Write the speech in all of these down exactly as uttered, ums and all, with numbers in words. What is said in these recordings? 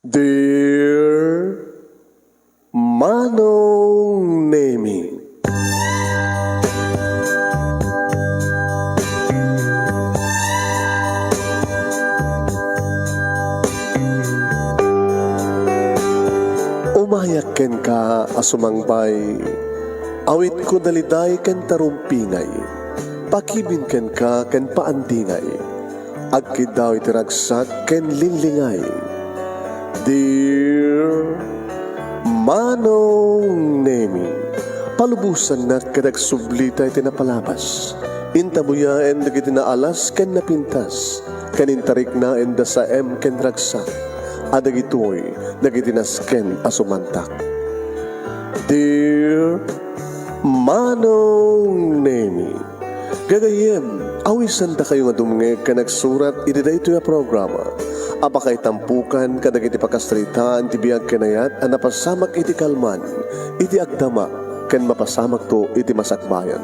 Dear Manong Nemi. Umayak kenka a sumangbay, awitko daliday ken tarumpingay, pakibin kenka ken paandingay. Agkiddaw iti ragsak ken linglingay. Dear Manong Nemi, palubosannak ket agsublita iti napalabas. Intabuyaen dagiti naalas ken napintas, ken intariknaenda saem ken ragsak. A dagitoy dagiti nasken a sumantak. Dear Manong Nemi, gagayyem, awisandakayo nga dumngeg ken agsurat iti daytoy a programa a pakaitampukan kadagiti pakasaritaan ti biag ken ayat a napasamak iti kalman, iti agdama, ken mapasamakto iti masakbayan.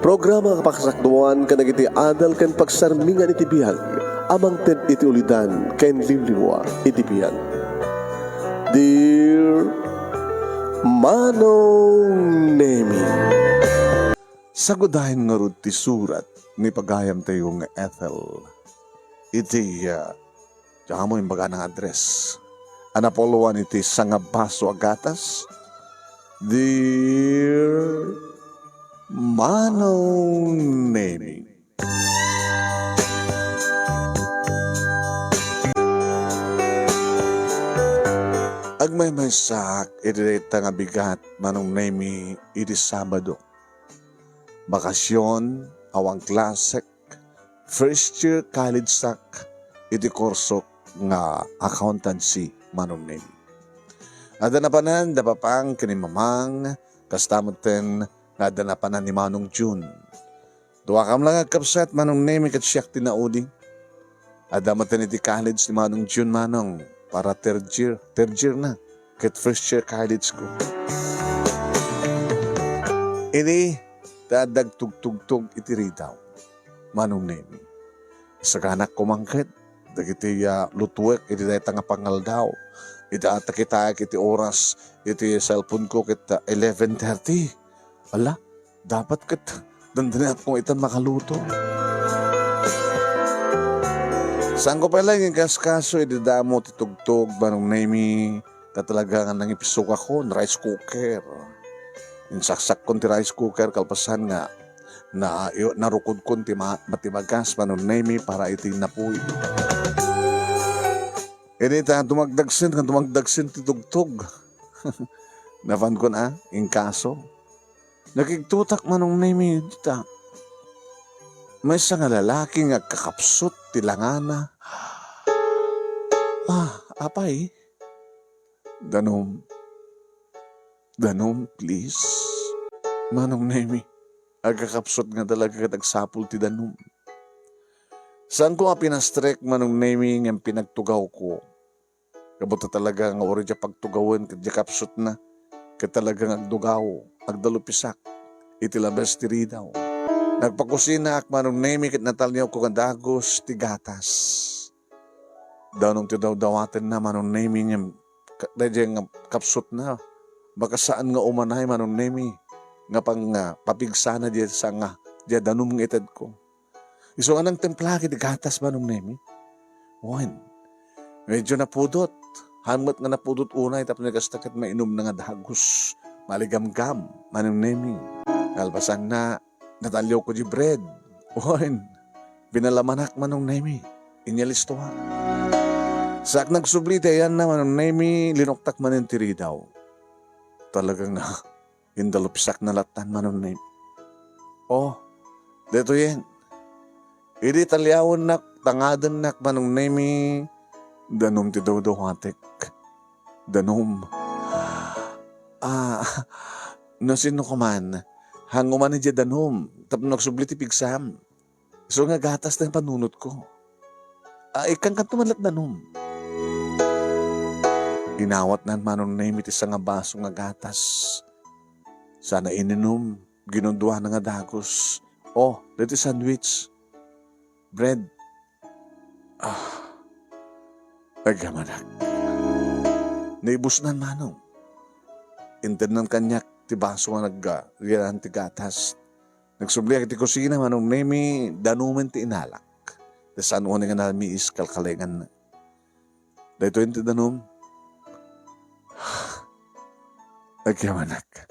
Programa a pakasakduan kadagiti adal ken pagsarmingan iti biag a mangted iti ulidan ken liwliwa iti biag. Dear Manong Nemi. Sagudayen ngarud ti surat ni pagayamtayo nga Ethel. Iti, ah, diak ammo imbagana nga address. A napuloan iti sangabaso a gatas. Dear Manong Nemi. Agmaymaysaak iti dayta nga bigat, Manong Nemi, iti Sabado. Bakasion, awan klasek, first year college-ak iti kursok nga accountancy, Manong Nemi. Adda napanan da papang ken ni mamang, kasta metten nga adda napanan ni Manong Jun. Duakam la nga agkapsat, Manong Nemi, ket siak ti naudi. Adda metten iti college ni Manong Jun, Manong, para third year. Third year na, ket first year college ko. Idi ta adda agtugtugtog iti ridaw, Manong Nemi. Saganak kumangket dagiti, ah, lutuek iti dayta nga pangaldaw. Ita, ta kitaek iti oras iti cellphone ko ket, ah, eleven thirty. Ala, dapat ket dandaniak koma itan makaluto. Saanko pay laeng inkaskaso idi damo ti tugtog, Manong Nemi, ta talaga nga nangipsukakon rice cooker. Insaksakkon ti rice cooker kalpasan nga na, narukodkon ti ma-, ti bagas, Manong Nemi, para iti napuy. Idi ta dumagdagsen, nga dumagdagsen ti tugtog. Napankon a, inkaso. Nakigtotak, Manong Nemi, dita. Maysa nga lalaki nga agkakapsut ti langana. Ah, apay? Danum. Danum, please. Manong Nemi, agkakapsut nga talaga ket agsapul ti danum. Saanko a pinastrek, Manong Nemi, ngem pinagtugawko. Gapu ta talaga nga uray diay pagtugawen ket diay kapsutna, ket talaga nga agdugaw, agdalupisak iti labes ti ridaw. Nagpakusinaak, Manong Nemi, ket nataliawko nga dagus ti gatas. Danum ti dawdawatenna, Manong Nemi, ngem ka-, daydiay nga kapsutna, baka saan nga umanay, Manong Nemi, nga pang-, nga papigsana diay sanga, diay danum nga itedko. Isu nga nangtimplak iti gatas, Manong Nemi. Wen, medyo napudot. Haan met nga napudot unay tapno kasta ket mainumna nga dagus. Maligamgam, Manong Nemi. Kalpasanna, nataliawko diay bread. Wen, pinalamanak, Manong Nemi. Inyalistoak. Saak nagsubli iti ayanna, Manong Nemi, linuktak manen ti ridaw. Talaga nga, indalupsakna lattan, Manong Nemi. Oh, daytoyen. Idi taliawennak, tangadennak, Manong Nemi, danum ti dawdawatek. Danum. Ah, no sinoka man, hango man idiay danum, tapno agsubli ti pigsam. Isu nga gatas ti panunotko. Ah, ikkankanto man lat danum. Inawatnan, Manong Nemi, ti sangabaso nga gatas. Sana ininum, ginunduana nga dagus. Oh, daytoy sandwich. Bread. Ah, agamanak. Naibusnan, Manong. Intednan kaniak ti baso nga nag-, ah, rian ti gatas. Nagsubliak iti kusina, Manong Nemi, danumen ti inalak. Ta saan unay nga namiis kalkalenganna. Daytoy ti danum. Agyamanak.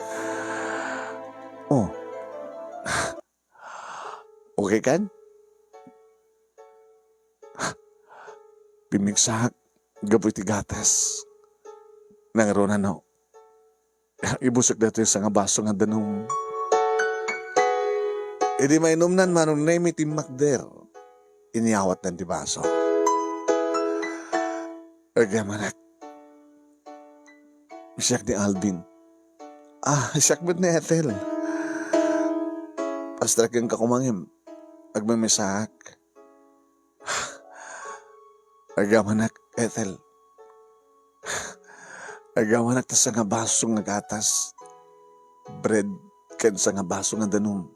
Oh. Okay kan? Pimmigsaak gapu iti gatas. Nangruna no. Ibusek daytoy sanga baso nga danum. Idi mainumnan, Manong Nemi, timmakder. Inyawatnan ti baso. Agyamanak. Siak ni Alvin. Ah, siak met ni Ethel. Pastrek kenka koma ngem agmemisaak. Agyamanak, Ethel. Agyamanak ta sanga baso nga gatas, bread, ken sanga baso nga danum.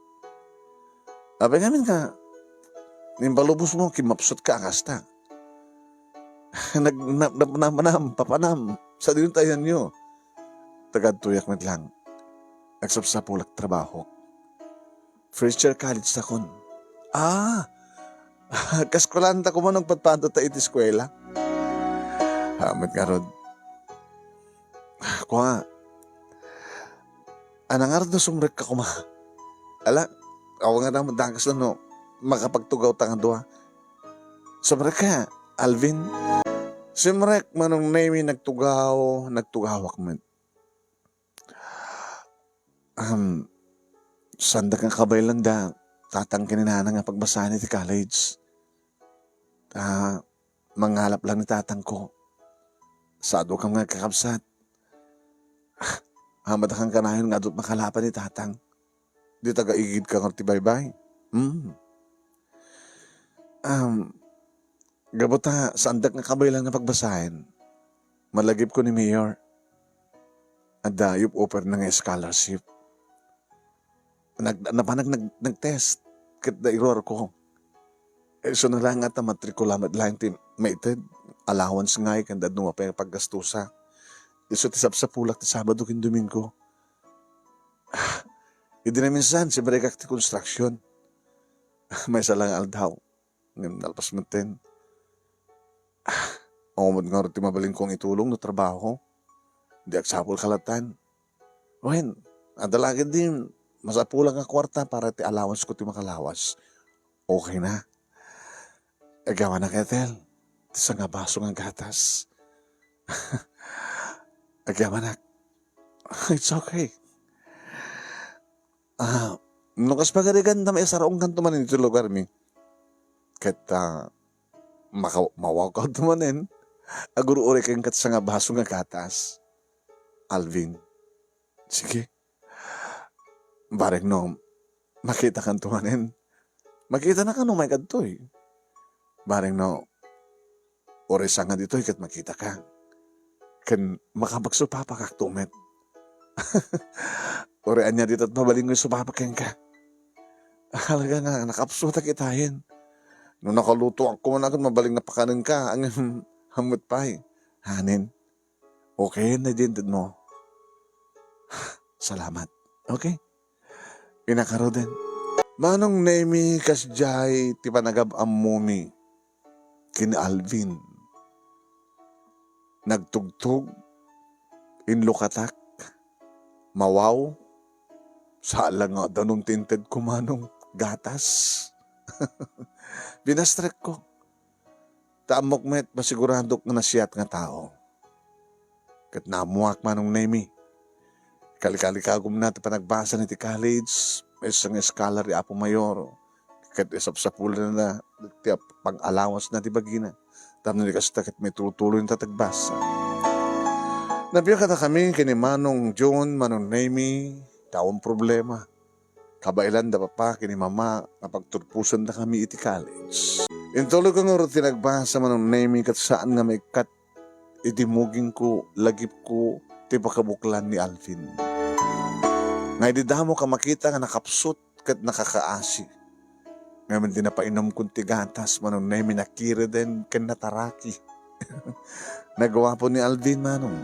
Apay ngamin nga, impalubosmo, kimmapsutka a kasta. Nag-, na-, na-, napanam, papanam, sadino ti ayanyo? Tagadtoyak met lang. Agsapsapulak trabaho. First year college takon. Ah! Kaskuelanta koma no agpadpadta iti eskuela. Hamet ngarud. Kua, ania ngarud no sumrekka koma? Ala, awan nga naman dakas no makapagtugawta nga dua. Sumrekka, Alvin. Sumrek, Manong Nemi, nagtugaw, nagtugawak met. Um, saandak nga kabaylan da tatang ken ni nanang nga pagbasaen iti college. Ta, mangalap lang ni tatangko. Sadokam nga kakabsat. Hamatdakon kanayon nga adu ti makalapan ni tatang. Di taga-igidka ngarud ti baybay. Hmm. Um, gapu ta saandak nga kabaylan nga pagbasaen, malagipko ni Mayor. Adda job offer na nga scholarship. Nag-, napanak nag-, nag-test ket nairuarko. Isu na lang nga ta matrikula met laeng ti maited, allowance ngay ken daydi no apay nga paggastusa. Isu ti sapsapulak ti Sabado ken Domingo. Idi naminsan, simrekak ti construction. Maysa lang nga aldaw. Ngem nalpas metten. Awan met ngarud ti mabalinko nga itulong no trabaho. Di agsapul kalatan. Wen, adda la ketdi masapulak nga kuarta para ti allowance ko ti makalawas. Okay na. Agyamanak, Ethel, ti sanga baso nga gatas. Agyamanak. It's okay. Ah, no kas pagarigan ta maisaraongkanto manen iti lugarmi. Ket, ah, maka-, mawawkanto manen. Agur-uray kenka ti sanga baso nga gatas. Alvin. Sige. Barek no makitakanto manen. Makitanaka no maikadtoy. Barek no uray sanga ditoy ket makitaka. Ken makapagsupapakakto met. Uray ania ditoy mabalin nga isupapa kenka. Talaga nga nakapsutak itayen. No nakalutoak koma ket mabalin nga pakanenka, ngem ammet pay. Hanen. Okay, na din mo. Salamat. Okay. Inakaruden. Manong Nemi, kasdiay ti panagab-ammomi ken Alvin. Nagtugtog, inlukatak, mawaw, sala nga danum ti intedko, Manong, gatas. Binastrekko. Ta ammok met, masiguradok nga nasiat nga tao. Ket naammoak, Manong Nemi. Kalikalikagumna ti panagbasana iti college, maysa nga scholar ni Apo Mayor, ket isapsapulna ti pag-allowance na ti bagina. Tapno di kasta ket maituloy-tuloy ti tagbasa. Nabiag kadakami ken ni Manong John, Manong Nemi, ti awan problema. Kabaelan da papa ken ni mama nga pagturposendakami iti college. Intuloyko ngarud ti nagbasa, Manong Nemi, ket saan nga maikkat iti mugingko, lagipko, ti pakabuklan ni Alvin. Nga idi damok a makita nga nakapsut ket nakakaasi. Ngem idi napainumkon ti gatas, Manong Nemi, nakiriden ken nataraki. Naguapo ni Alvin, manong.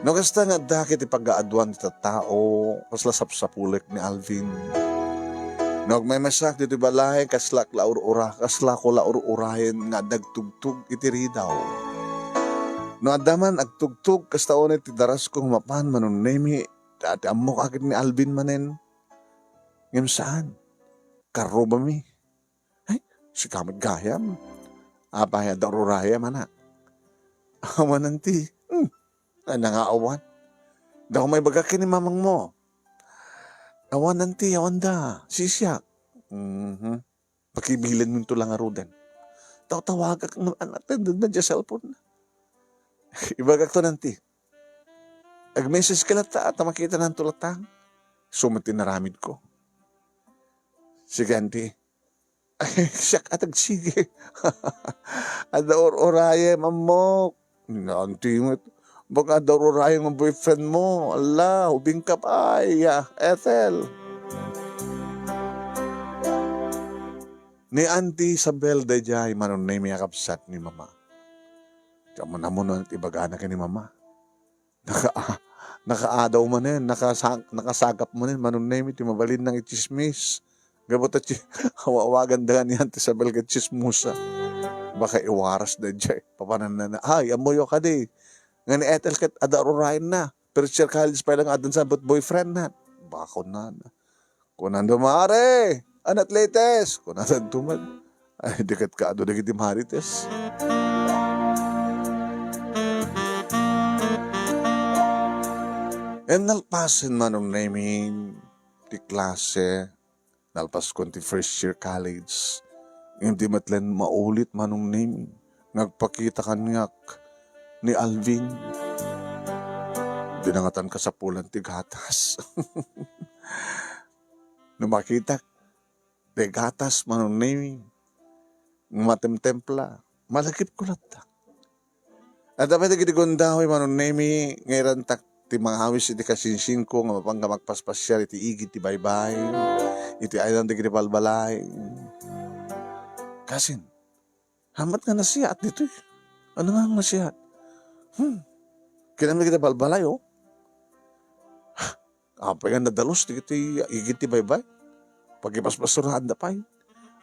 No kasta nga adda ket ti pagaaduan ti tattao, kasla sapsapulek ni Alvin. No agmaymaysak ditoy balay, kaslak la ur-ura-, kaslako la ur-urayen nga adda agtugtog iti ridaw. No adda man agtugtog, kasta unay ti darasko nga mapan, Manong Nemi, ta ti ammok a ket ni Alvin manen. Ngem saan. Karrubami. Ay, sika met gayam. Apay, adda ur-urayem, anak? Awan anti. Hmm. Ay, nangaawan. Daw may bagak ken ni mamangmo. Awan anti, awanda. Sisiak. Mhm. Pakibilenmonto la ngaruden. Tawtawagak nga unattended na diay cellphone na. Ibagakto anti. Ag-message ka latta, ta makitananto latta. Isu met ti inaramidko. Sige, anti. Ay, siak a tagsigi. Adda ur-urayem, ammok. Ni anti met. Baka adda ur-urayem nga boyfriend mo. Ala, ubing ka pay, ya, Ethel. Ni Auntie Isabel daydiay, Manong Nemi, a kabsat ni Mama. Diak man ammo no ani't ibagana ken ni Mama. Naka-, nakaadaw manen, nakasa-, nakasagap manen, Manong Nemi, ti mabalin nang itsismis. Gapu ta chi-, awa-awagan da ni Auntie Isabel ket tsismosa. Baka iwaras daydiay. Papanan na, "Ay, ammoyo kadi. Nga ni Ethel ket adda ur-urayenna. First year college pay la nga addan sa boyfriend na." Bakon na. Kunanda, "Mare, ani't latest?" Kunanda tuman. Ay, di ket kaadu dagiti marites. Ngem nalpasen, Manong Nemi, ti klase, nalpaskon ti first year college. Ngem di met laeng maulit, Manong Nemi, nga agpakita kaniak ni Alvin. Di na ngatan kasapulan ti gatas. No makitak ti gatas, Manong Nemi, nga matemtempla, malagipko latta. Adda pay dagiti gundaway, Manong Nemi, nga irantak ti mangawis iti kasinsinko nga mapangga magpaspasiar iti igid ti baybay, iti ayna dagiti balbalay. Kasin, hamat nga nasiaat ditoy. Ano nga nasiaat? Hmm. Kinam dagiti balbalay, oh. Apay nga nadalus dagiti igid ti baybay? Pagipaspasuraanda pay.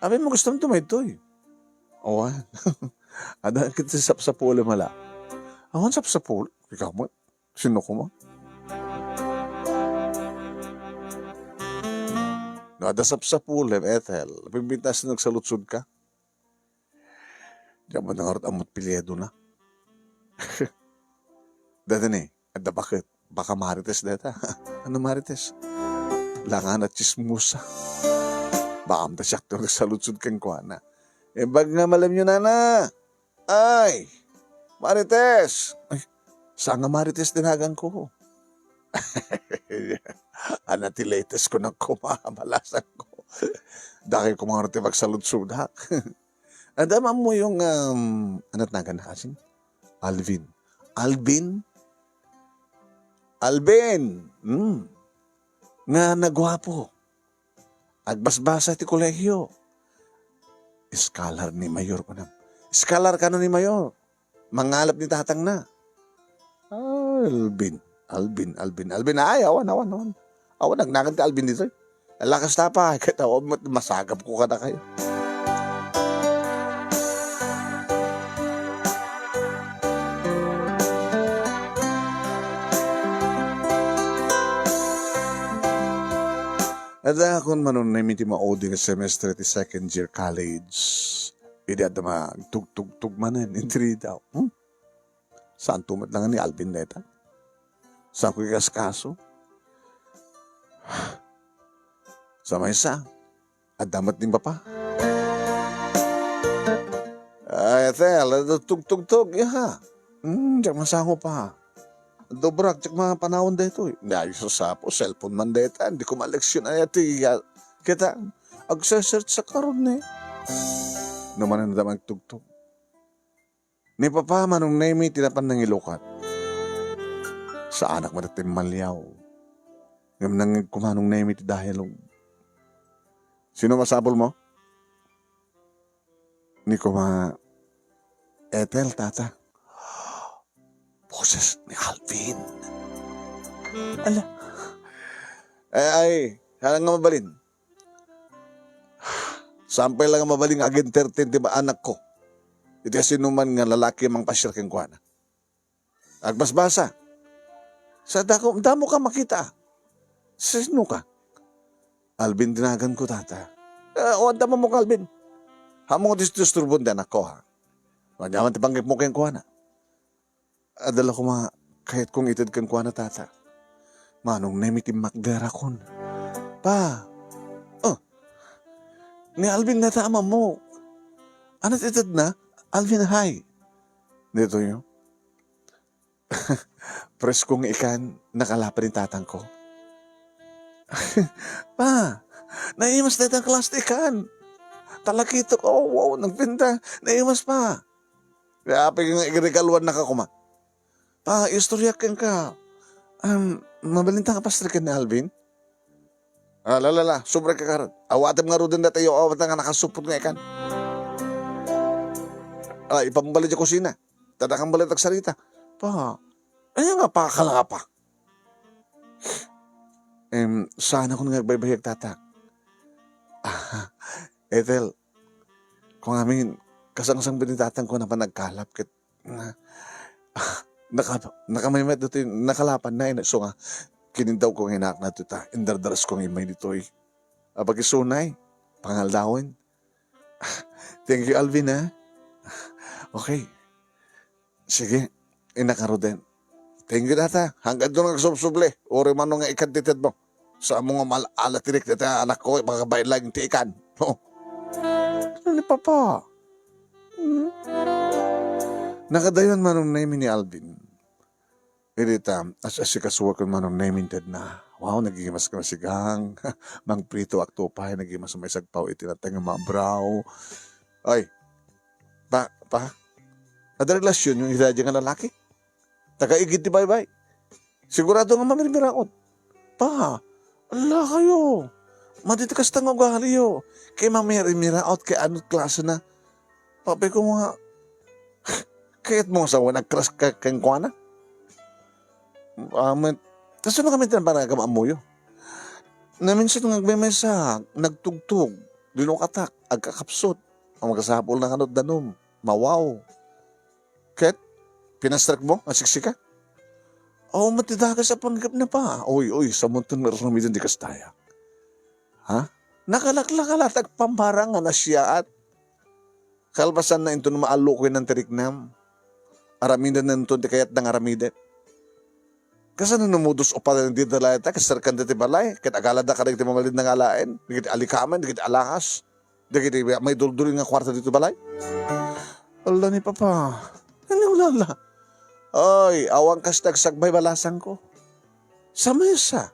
Apay mo gusto mo tumaytoy? Awan. Adda ket ti sapsapulem a la. Awan sapsapulem. Ikaw mo. Sino ko mo? No, adda sapsapulem, Ethel. Pimpintas na nagsaludsod ka. Diak man ngarud ammo ti apelyido na. Dayta ni, adda baket. Baka marites dayta. Ano marites? Langana tsismosa. Baka amta siak ti nagsaludsod kenkuana. Imbag nga malem yo, nana. Ay, marites. Ay, saan nga marites ti naganko? Ana ti latest ko nang kuma, malasanko. Dakay ko nga ti magsaludsudak. Adda ammoyo nga, um, ani't naganna kasin? Alvin. Alvin? Alvin! Hmm. Nga naguapo. Agbasbasa ti kolehio. Scholar ni Mayor, kunam. Scholar kano ni Mayor. Mangalap ni tatangna. Ah, Alvin. Alvin, Alvin, Alvin. Ay, awan, awan, awan. Awan, nagnagan ti Alvin ditoy. Lakas ta pa, ket awan met masagapko kadakayo. Adda kon Manong Nemi ti maudi nga semestre ti second year college. Idi adda magtugtugtog manen, intriga. Hmm? Saanto met la nga ni Alvin dayta? Saanko ikaskaso? Sa maysa, adda met ni papa. Ay, Ethel, tugtugtog, iha. Hmm, diak masango pa. Dobrak, diak mapanawon daytoy. Ay, sasapo, cellphone man dayta. Di ko maleksion ay ati, ya, kita, agsesearch sa karon ni. No manen adda magtugtog. Ni Papa, Manong Nemi, ti napan nangilukat. Saanak met ti maliaw. Ngem nangngegko, Manong Nemi, ti dialogue. Sino masapul mo? Ni kuma, Ethel, tata. boses ni Alvin. Ala. Ay, ay, saan nga mabalin? Saan pay la nga mabalin nga ag-entertain ti anakko iti siasinoman nga lalaki a mangpasiar kenkuana? Agbasbasa. Sa dako, damo ka makita. Sino ka? Alvin ti naganko, tata. Eh, o, adda mo ka, Alvin. Ammom nga dis-, disturbon ti anakko, ha? Ania man ti panggepmo kenkuana? Adda la koma kayatkong ited kenkuana, tata. Manong Nemi ti makderakon. Pa. Oh. Ni Alvin nga ta, ammom. Ania ti itedna? Alvin, hi. Ditoy, oh. Presko nga ikan, nakalapa ni tatangko. Pa, naimas dayta a klase ti ikan. Talakitok, oh, wow, nagbenta. Naimas, pa. Kaya apay nga iregaluannaka koma. Pa, istoryak kenka. Um, mabalinta nga pastriken ni Alvin? Ah, la, la, la, sobra ka karon. Awatem ngaruden datayo, awat nga nakasupot nga ikan. Ah, ipambalay di kusina. Tadakan bala tagsarita. Pa, ania nga pakalapa? Em, saanakon nga agbaybayag, tata. Ah, Ethel, kung amin, kasangsang ni tatangko a panagkalap ket, ah, naka-, nakamaymayat ditoy, nakalapan na, isu nga kinindawko nga inakna ditoy ta, indardaras ko nga immay ditoy. Apagisuna, pangaldawen. Thank you, Alvin, ha? Okay. Sige, innak ngaruden. Thank you, tata. Hanggan to nga agsubsubli. Uray mano nga ikan ti itedmo. Saanmo nga mal-, ala ti rikna ti anakko, makabain lang ti ikan. Oh. Ano ni Papa? Hmm? Nakadayon, Manong Nemi, ni Alvin. Idi ta, as-, asikasuak ken Manong Nemi intedna. Wow, naging mas kamasigang. Mangpritoak to pay, naging mas maisagpaw iti natay nga mabraw. Ay, pa, pa, adda relasionyo iti daydiay nga lalaki? Taga igid ti baybay. Sigurado nga mamirmiraot. Pa, ala kayo. Madi ti kasta nga ugaliyo. Kay mamirmiraot kay ano ti klasena. Apay ko nga, kayatmo nga sawen agkras ka kenkuana? Amet, kasano kami ti panagkamammoyo? Naminsan nga agmaymaysa, nagtugtog, linukatak, agkakapsut. Ang makasapul na kanot danum, mawaw. Ket, pinastrekmo nga siksika? Aw, matidagas a panggepna, Pa. Oy, oy, samonton nga aramiden ti kastaya. Ha? Nakalaklak a latag pambarang nga nasiaat. Kalpasanna inton maallukoynan ti riknam. Aramidenna inton ti kayatna nga aramiden. Kasano no modus operandi da layta, ket serkan da ti balay, ket agalada kadagiti mabalin nga alaen, dagiti alikamen, dagiti alahas, dagiti maiduldul nga kuarta ditoy balay? Ala ni Papa, ania ulala? Ay, awan kasta agsagbay balasangko. Sa maysa,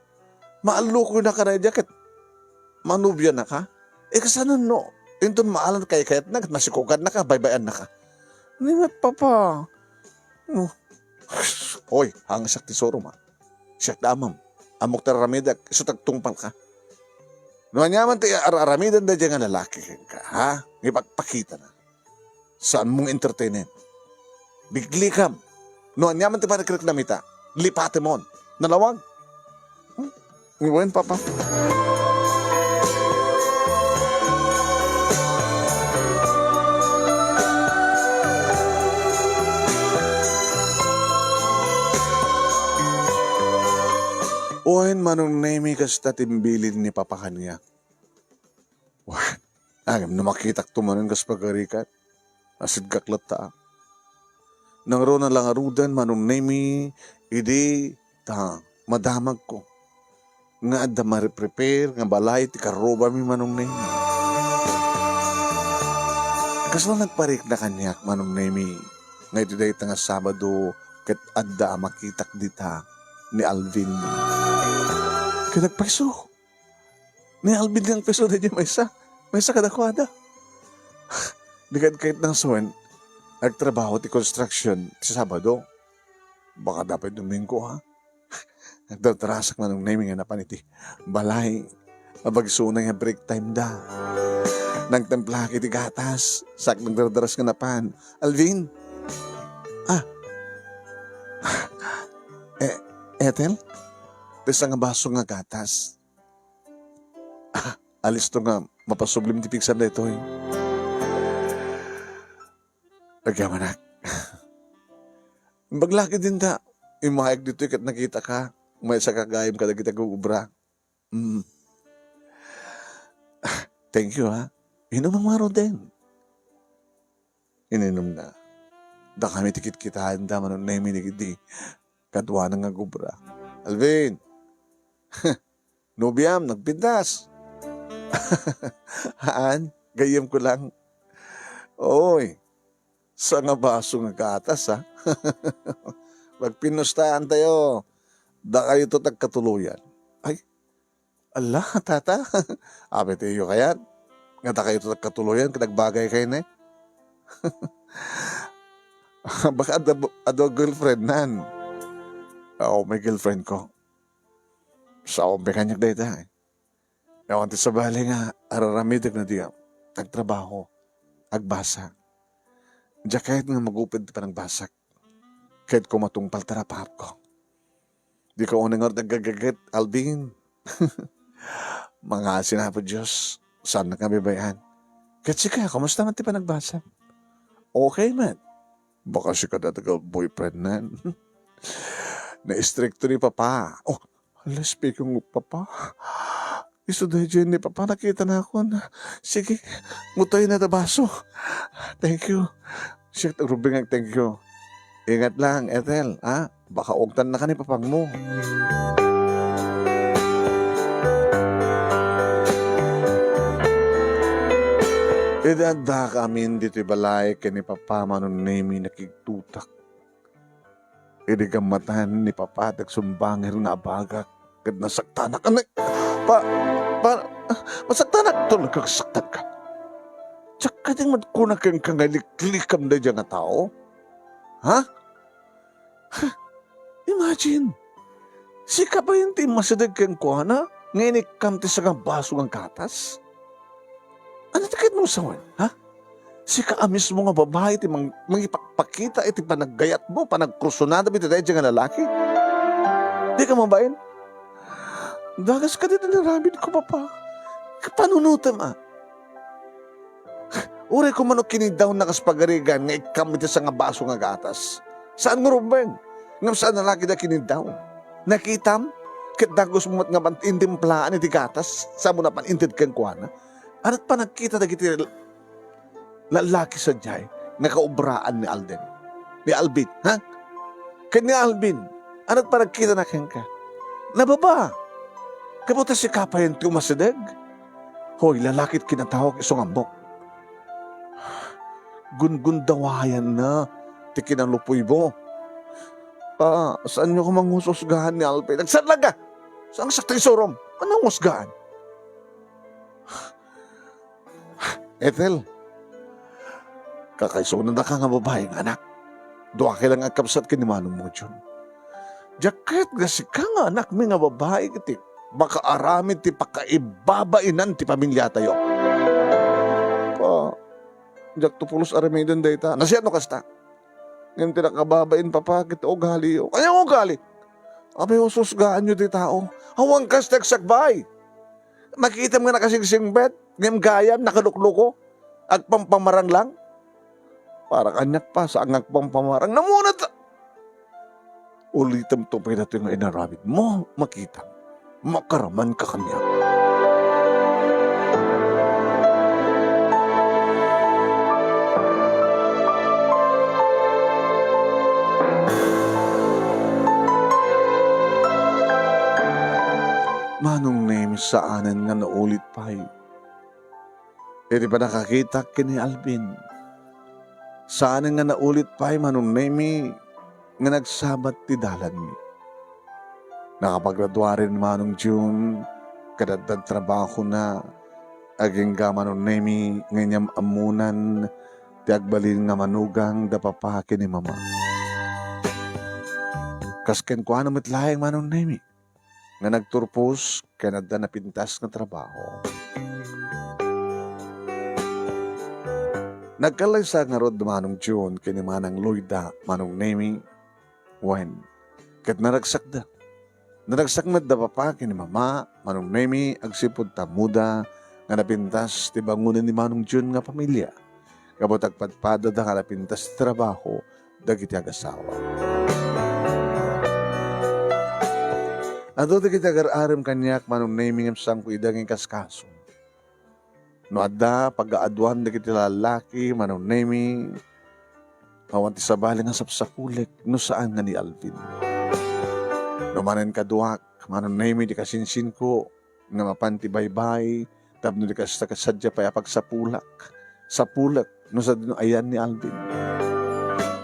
maallukoynaka daydiay ket manubianaka? Eh, kasano no inton maalan kaykayatna ket masikogannaka, baybay-annaka? Ni met, Papa. No. Oy, hangasak ti surom, a. Siak da amam. Ammok ti aramidek, isu ti agtungpalka. No aniaman ti ar-, aramiden daydiay nga lalaki kenka, ha? Nga ipakpakitana. Saanmo nga entertainen. Biglikam. No aniaman ti panagreknam ita, lipatemon. Nalawag. Hmm? Wen, Papa. Wen, Manong Nemi, kasta ti imbilin ni Papa kaniak. Wah, ngem no makitakto manen kas pagarikan, nasidgak latta. Nangruna la ngaruden, Manong Nemi, idi ta madamagko nga adda mariprepare nga balay ti karrubami, Manong Nemi. Kasla nagparikna kaniak, Manong Nemi, nga iti dayta nga Sabado ket adda a makitak dita ni Alvin. Ket agpayso. Ni Alvin nga agpayso daydiay maysa. Maysa kadakuada. Di kad kayat nang sawen, agtrabaho ti construction ti Sabado. Baka dapay Domingo, ha? Nagdardarasek, Manong Nemi, nga napan iti balay. Abagsuna nga break time da. Nagtemplak iti gatas. Sak nagdardaras nga napan. Alvin? Ah. Eh, Ethel? Ti sangabaso nga gatas. Ah, alisto nga mapasublim ti pigsam daytoy. Agyamanak. Imbag la ketdin ta, immayak ditoy ket nakitaka, maysa ka gayam kadagiti agubra. Mm. Thank you, ha. Inumam ngaruden. Ininumna. Dakami ti kitkitaenda, Manong Nemi, dagiti kaduana nga agubra. Alvin! Nobiam, nagpintas. Haan, gayyemko lang. Oy, sangabaso nga gatas, ha? Magpinustaan tayo. Dakayto ti agkatuloyan. Ay, ala, tata. Apay ti iyo kayat? Nga dakayto ti agkatuloyan, ket agbagay kayo ne? Baka adu, adu girlfriend nan. Oo, may girlfriend ko. Sao, may kaniak dayta, eh. Awan ti sabali nga araramidek no di agtrabaho, agbasa. Diak kayat nga magupod ti panagbasak. Kayatko matungpal ti rapaapko. Dika unay ngarud aggagaget, Alvin. Mangaasin, Apo Dios, saannak nga bibay-an. Ket sika, kumusta man ti panagbasa? Okay met. Baka sika dayta nga boyfriend nan. Naistrikto ni Papa. Oh, hala, speaking of Papa, isu daydiay ni Papa, nakitanakon. Sige, ngutay na ta baso. Thank you. Siak ti agrubing ag-thank you. Ingat lang, Ethel, ha? Baka ugtannaka ni papangmo. Idi addaka amin ditoy balay ken ni Papa, Manong Nemi, nakigtutak. Idi gammatan ni Papa ti agsumbangir nga abagak ket nasaktanak. Anay, pa, pa, masaktanak? Talaga, saktanka. Diak kadi met kuna kenka nga iliklikam daydiay nga tao? Ha? Imagine, sika pay ti immasideg kenkuana nga inikkam ti sangabaso nga gatas? Ania ti kayatmo sawen, ha? Sika a mismo nga babai ti mang-, mangipakpakita iti panaggayatmo, panagkursunadam iti daydiay nga lalaki? Dika mabain? Dagas kadi ti inaramidko, Papa. Panunotem, a. Uray koma no kinidawna kas pagarigan nga ikkam iti sangabaso nga gatas. Saan nga rumbeng? Ngem saan a laki da kiniddaw. Nakitam? Ket dagusmo met nga man intimplaan iti gatas, saan mo napan inted kenkuana? Ania't panagkita dagiti lallaki sadiay nga kaubraan ni Alden? Ni Alvin, ha? Ken ni Alvin, ania't panagkitana kenka? Nababa. Gapu ta sika payen ti umasideg. Hoy, lalaki ti kinatawag isu nga ammok. Gungundawayanna ti kinalupuymo. Ah, saanyo koma nga husgaen ni Alvin? Agsallag ka! Saan nga sakta isurom? Ania nga husgaen? Ethel, kakaisuna daka nga babai nga anak. Duakay lang a kabsat ken ni Manong Muchon. Diak kayat nga sika nga anakmi nga babai iti makaaramid ti pakaibabainan ti pamiliatayo. Pa, diakto pulos aramiden dayta. Nasia no kasta. Ngem ti nakababain, Papa, ket ti ugaliyo. Ania nga ugali? Apay, hushusgaanyo ti tao. Awan kas ti agsakbay. Makitam nga nakasingsingpet, ngem gayam nakalukluko. Agpampamarang lang. Para kaniak, Pa, saan nga agpampamarang? Namunot! Ulitemto pay datoy nga inaramidmo, makitam. Makaramanka kaniak. Manong Nemi, saanen nga naulit pay. Iti pannakakitak ken ni Alvin, saanen nga naulit pay, Manong Nemi, nga nagsabat ti dalanmi. Nakapagraduaren ni Manong June, ket addan trabahona, agingga Manong Nemi nga inyam-ammonan ti agbalin nga manugang da Papa ken ni Mama. Kas kenkuana met laeng, Manong Nemi, nga nagturpos ken adda napintas nga trabaho. Nagkallaysa ngarud Manong June ken ni Manang Loida, Manong Nemi, wen ket naragsakda. Naragsak met da Papa ken ni Mama, Manong Nemi, agsipud ta ammoda nga napintas ti bangonen ni Manong Jun nga pamilia gapu ta agpadpadada nga napintas ti trabaho dagiti agasawa. Adu dagiti agar-arem kaniak, Manong Nemi, ngem saanko ida nga inkaskaso. No adda pagaaduan dagiti lallaki, Manong Nemi, awan ti sabali nga sapsapulek no saan nga ni Alvin. No manen kaduak, Manong Nemi, di kasinsinko nga mapan ti baybay tapno di kasta ket sadiay pay a pagsapulak. Sapulek no sadino ayan ni Alvin.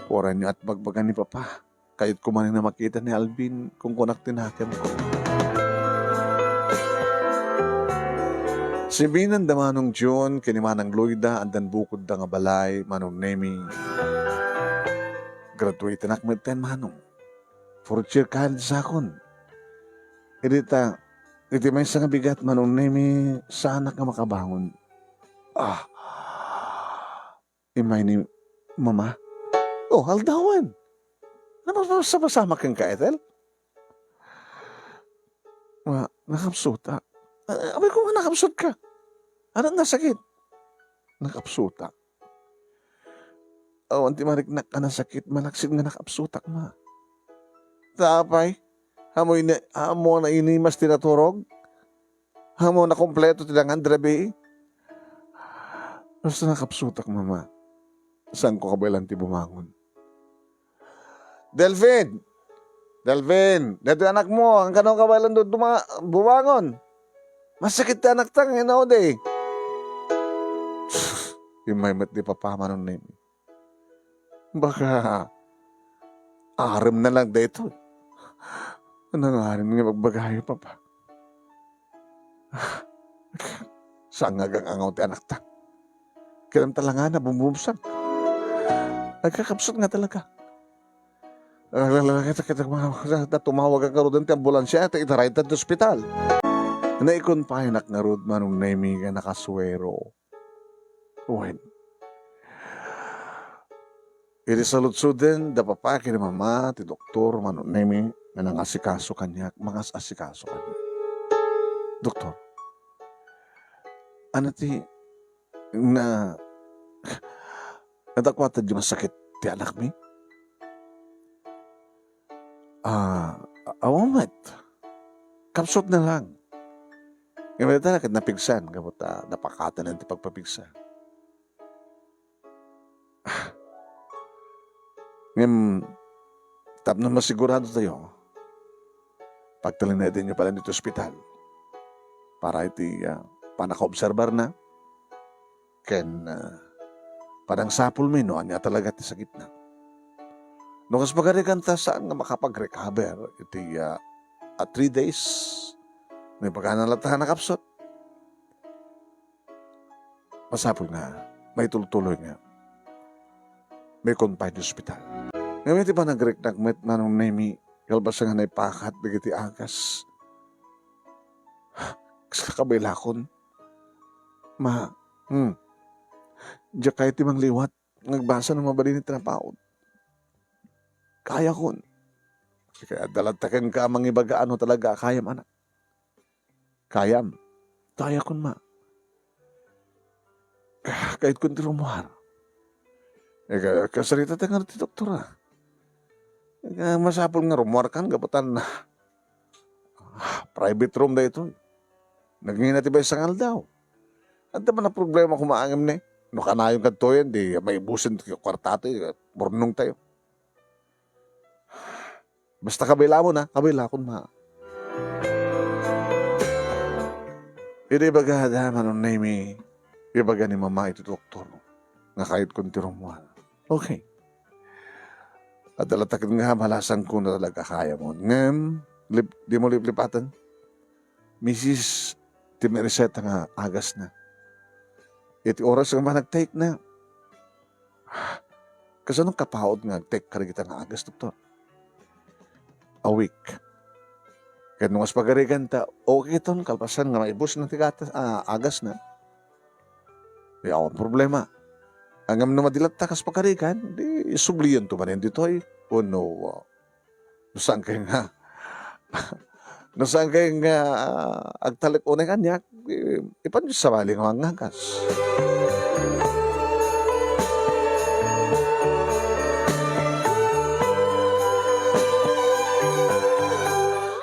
Uray no at bagbaga ni Papa. Kayatko manen a makita ni Alvin, kunkunak ti nakemko. Sibinan da Manong Jun ken ni Manang Loida, addan bukodda nga balay, Manong Nemi. Graduatenak metten, Manong. Fourth year college akon. Idi ta, iti maysa nga bigat, Manong Nemi, saanak nga makabangon. Ah, Immay ni Mama. Oh, aldawen. Napasama kenka, Ethel? Ma, nakapsutak. Ah, amay ko nga nakapsutka. Ano nasakit? Nakapsutak. Awan ti mariknak a nasakit, malaksid nga nakapsutak, Ma. Apay, amoy na, amo na inimas ti naturog? Amo nakompleto ti dangan ti rabii? Basta nakapsutak, Mama. Saanko kabaelan ti bumangon. Delfin! Delfin! Daytoy anakmo, kankano kabaelan duma-, bumangon? Masakit ti anakta, nga inaudi. Immay met ni Papa Manong Nemi. Baka arem na lang daytoy. Ano nga arem nga ibagbagayo, Papa? Saan nga agang-angaw ti anakta? Kinam talangana, bumbumsang. Nagkakapsut nga talaga. Kita, kita, kita, tumawag ang karuden ti ambulansia, ta itarayta ti ospital. Naikonpayanak ngarud, Manong Nemi, nga nakasuero. Wen. Iti saludsodden da Papa ken ni Mama ti doktor, Manong Nemi, nga nangasikaso kaniak, mangas-asikaso kaniak. Doktor, ano ti na, nadakuatan di masakit ti anakmi? Ah, awan met. Kapsut na lang. Ngem ita ket napigsan, gapu ta napakatanen ti pagpapigsa. Ngem tapno masigurado tayo, pagtalinaedenyo pay laeng iti ospital para iti, ah, panakaobserbarna. Ken, ah, panangsapulmi no ania talaga ti sakitna. No kas pagarigan ta, saan nga makapag-recover iti, ah, ah, three days. No ibagana latta nga nakapsut, masapul nga maitultuloy nga maikonfine ti ospital. Ngem iti panagriknak met, Manong Nemi, kalpasan nga naipakat dagiti agas. Kas kakabailakon. Ma, hmm. Diak kayat ti mangliwat nga agbasa no mabalin ti napaut. Kayakon. Kaya adda latta kenka a mangibaga no talaga a kayam, anak. Kayam. Kayakon, Ma. Ah, kayatkon ti rummuar. Eh, ka-, kasarita ta nga ti doktor, ah. Eh, masapul nga rummuar kan gapu ta, ah, private room daytoy. Nagngina ti maysa nga aldaw. Adda man a problema koma ngem ni. No kanayon kadtoyen, di maibusen ti kuarta tayo, burnong tayo. Basta kabaelamon, ha? Kabaelakon, Ma. Idi ibaga da, Manong Nemi, ibaga ni Mama iti doktor nga kayatkon ti rummuar. Okay. Adda latta ket nga balasangko no talaga kayamon. Ngem, lip-, dimo liplipaten. Misis, ti maireseta nga agasna. Iti oras nga managtake na, kasano kapaut nga agtake kadagita nga agas, doktor? A week. Ket no kas pagarigan ta, okay ton, kalpasan nga maibusna ti gatas, ah, agasna. Di awan problema. Ngem no madi latta kas pagarigan, di sublianto manen ditoy. Wenno, ah, No saan kay nga, no saan kay nga agtalek unay kaniak, i-, ipanyo sabali nga mangngagas.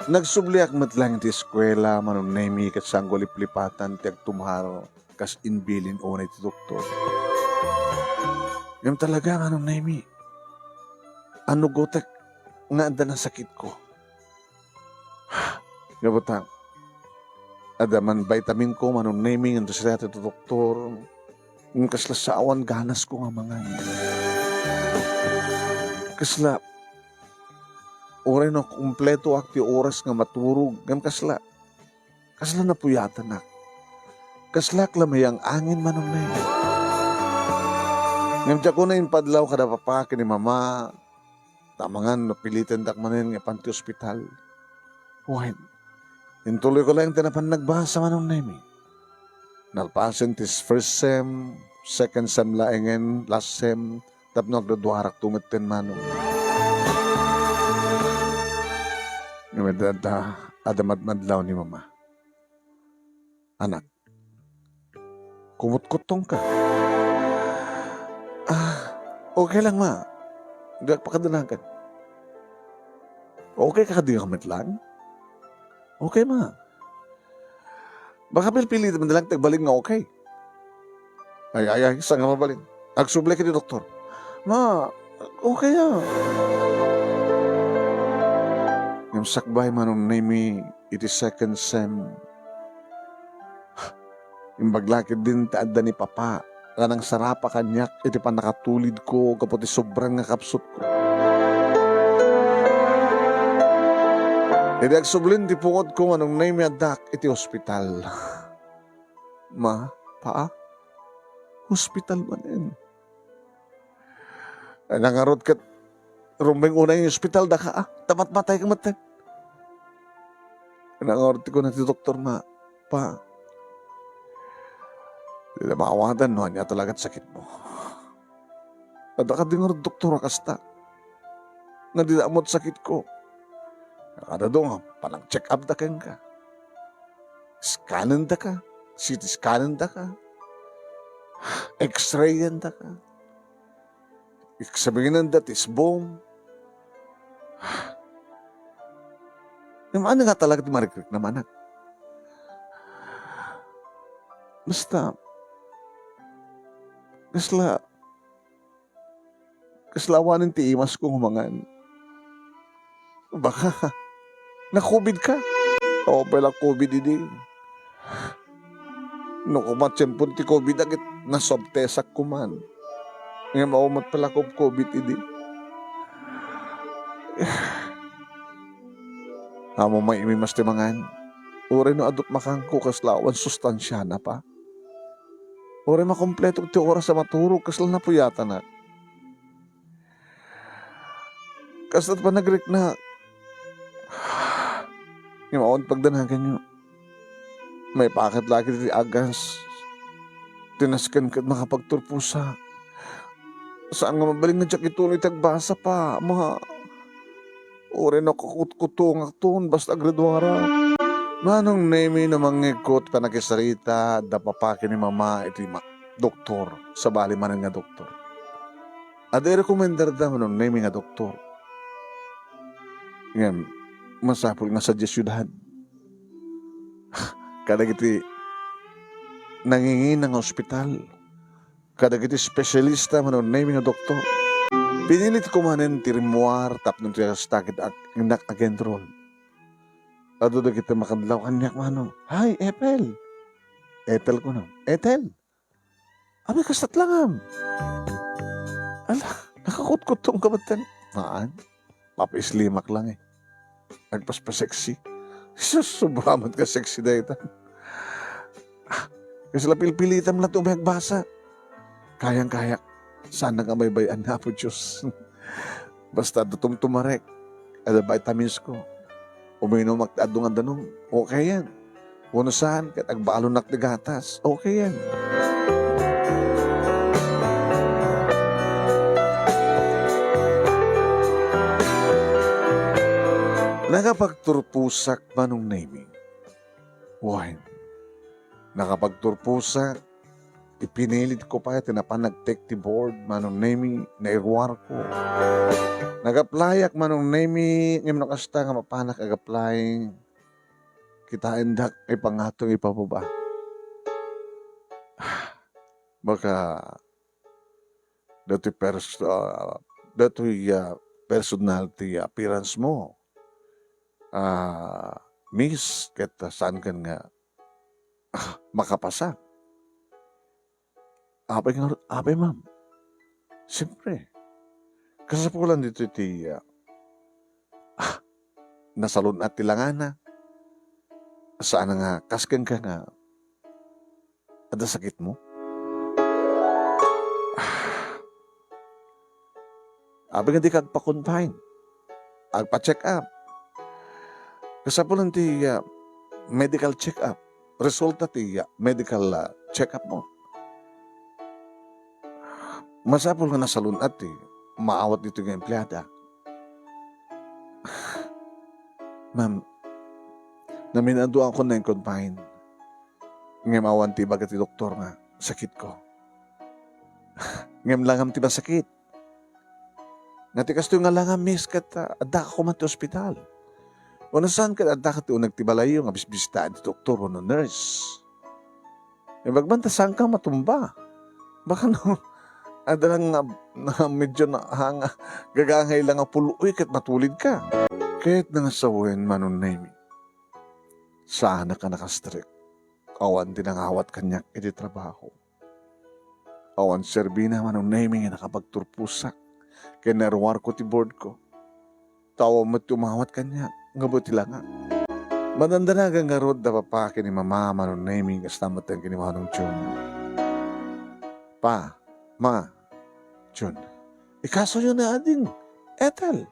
Nagsubliak met laeng ti eskuela, Manong Nemi, ket saanko liplipatan ti agtumar kas imbilin unay ti doktor. Ngem talaga, Manong Nemi, anugotek nga adda nasakitko. Ngem ta, adda man vitaminko, Manong Nemi, ngem ta siak ti doktor. Ngem kasla saan ganasko nga mangan. Kasla, uray no kumpleto ak ti oras nga maturog, ngem kasla, kasla napuyatanak. Kaslak la mayang-angin, Manong Nemi. Ngem diak unay impadlaw kada papa ken ni mama, ta amangan no pilitendak manen nga ipan ti ospital. Wen, intuloyko laeng ti napan nagbasa, Manong Nemi. Nalpasen ti first sem, second sem laengen, last sem, tapno aggraduarakto metten, Manong. Ngem adda, adda madmadlaw ni mama. Anak, kumutkuttongka. Ah, okay lang, ma. Diak pakadanagan. Okay ka kadi met lang? Okay, ma. Baka pilpilitem lang ti agbalin nga okay. Ay, ay, ay, saan nga mabalin? Agsubli iti doktor. Ma, okay a. Ngem sakbay, Manong Nemi, iti second sem, imbag la ketdin ti adda ni papa nga nangsarapa kaniak iti pannakatulidko gapu ti sobra nga kapsutko. Idi agsublin ti pungodko, Manong Nemi, addak iti ospital. Ma, pa, ospital manen. Ay, nangarud ket rumbeng unay nga ospital daka, a, ta matmatayka metten. Nangarud ti kuna ti doktor nga, pa, dida maawadan no ania talaga ti sakitmo. Adda kadi ngarud doktor a kasta. Nga dida ammo ti sakitko. Kada adu nga, panag-check up da kenka. Scanendaka, C T scanendaka, X-rayenda ka, examinenda ti isbom. Ngem ania nga talaga ti marikriknam, anak? Basta, kasla, kasla awanen ti imasko nga mangan. Baka, na-covid ka? Awan pay la covid idi. No kumatiempon ti covid, a ket na-swab test-ak koman. Ngem awan met pay la ko-, covid idi. Ammom a imas ti mangan. Uray no adu ti makanko, kasla awan sustansiana pa. Uray makompleto ti oras a maturog, kasla napuyatanak. Kasta ti panagriknak. Ngem awan pagdanaganyo. Maipakat la ket iti agas. Ti nasken ket makapagturposak. Saan nga mabalin nga diak ituloy ti agbasa pa, ma. Uray no kakutkutongakton, basta agraduarak. Manong Nemi, no mangngegko ti panakisarita, adda papa ken ni mama iti ma-, doktor, sabali manen nga doktor. Adda irekomendarda, Manong Nemi, nga doktor. Ngem, masapul nga sadiay siudad. Kadagiti nangingina nga ospital, kadagiti espesialista, Manong Nemi, nga doktor. Pinilitko manen ti rimmuar tapno ti kasta ket ak-, innak ag-enroll. Adu dagiti makadlaw kaniak, Manong. "Hi, Ethel!" Ethel kuno. "Ethel!" Apay, kasta ti langam? Ala, nakakutkutongka metten. Haan, papaislimak lang eh. Agpaspa-sexy. Sus, sobra met nga sexy dayta. Ah, kasla pilpilitam latta umay agbasa. Kayang-kaya. Saan nga maybay-an ni Apo Diyos. Basta adda tumtumarek, adda vitamins ko. Uminumak ti adu nga danum. Okay yan. Wenno saan, ket agbalonak ti gatas. Okay yan. Nakapagturposak, Manong Nemi. Wen, nakapagturposak, ipinilitko pay ti napan nagtek ti board, Manong Nemi, nairuarko. Nag-applyak, Manong Nemi, ngem no kasta nga mapanak ag-apply, kitaendak ipangatong ipababa. Baka datoy pers-, ah, datoy, ah, personal ti appearance mo. Ah, miss, ket, ah, saan ken nga, ah, makapasa? Apay nga, apay, ma'am? Siyempre, kasapulan ditoy ti, ah, ah, nasalun-at ti langana. Saan nga, kas kenka nga, adda sakitmo? Apay nga dika agpa-confine, agpa-check up? Kasapulan ti, ah, medical check up, resulta ti, ah, medical, ah, check up mo. Masapul nga nasalun-at ti maawat ditoy nga empleada. Ma'am, naminaduakon na in-confine. Ngem awan ti ibaga ti doktor nga sakitko. Ngem langam ti masakit. Nga ti kastoy nga langam, miss, ket, ah, addaka koma ti ospital. Wenno saan ket addaka ti uneg ti balayyo nga bisbisitaen ti doktor wenno nurse. Imbag man ta saanka matumba. Baka no, adda lang nga, na medyo na, hanga, gagangay lang nga pul-oy ket matulidka. Ket nang sawen, Manong Nemi, saanak a nakastrek. Awan ti nangawat kaniak iti trabaho. Awan serbina, Manong Nemi, nga nakapagturposak ken nairuarko ti boardko. Ta awan met ti umawat kaniak, nga iti langak. Madandanagan ngarud da Papa ken ni Mama, Manong Nemi, kasta met ken ni Manong Jun. Pa, Ma, Jun, ikasoyo ni Ading Ethel.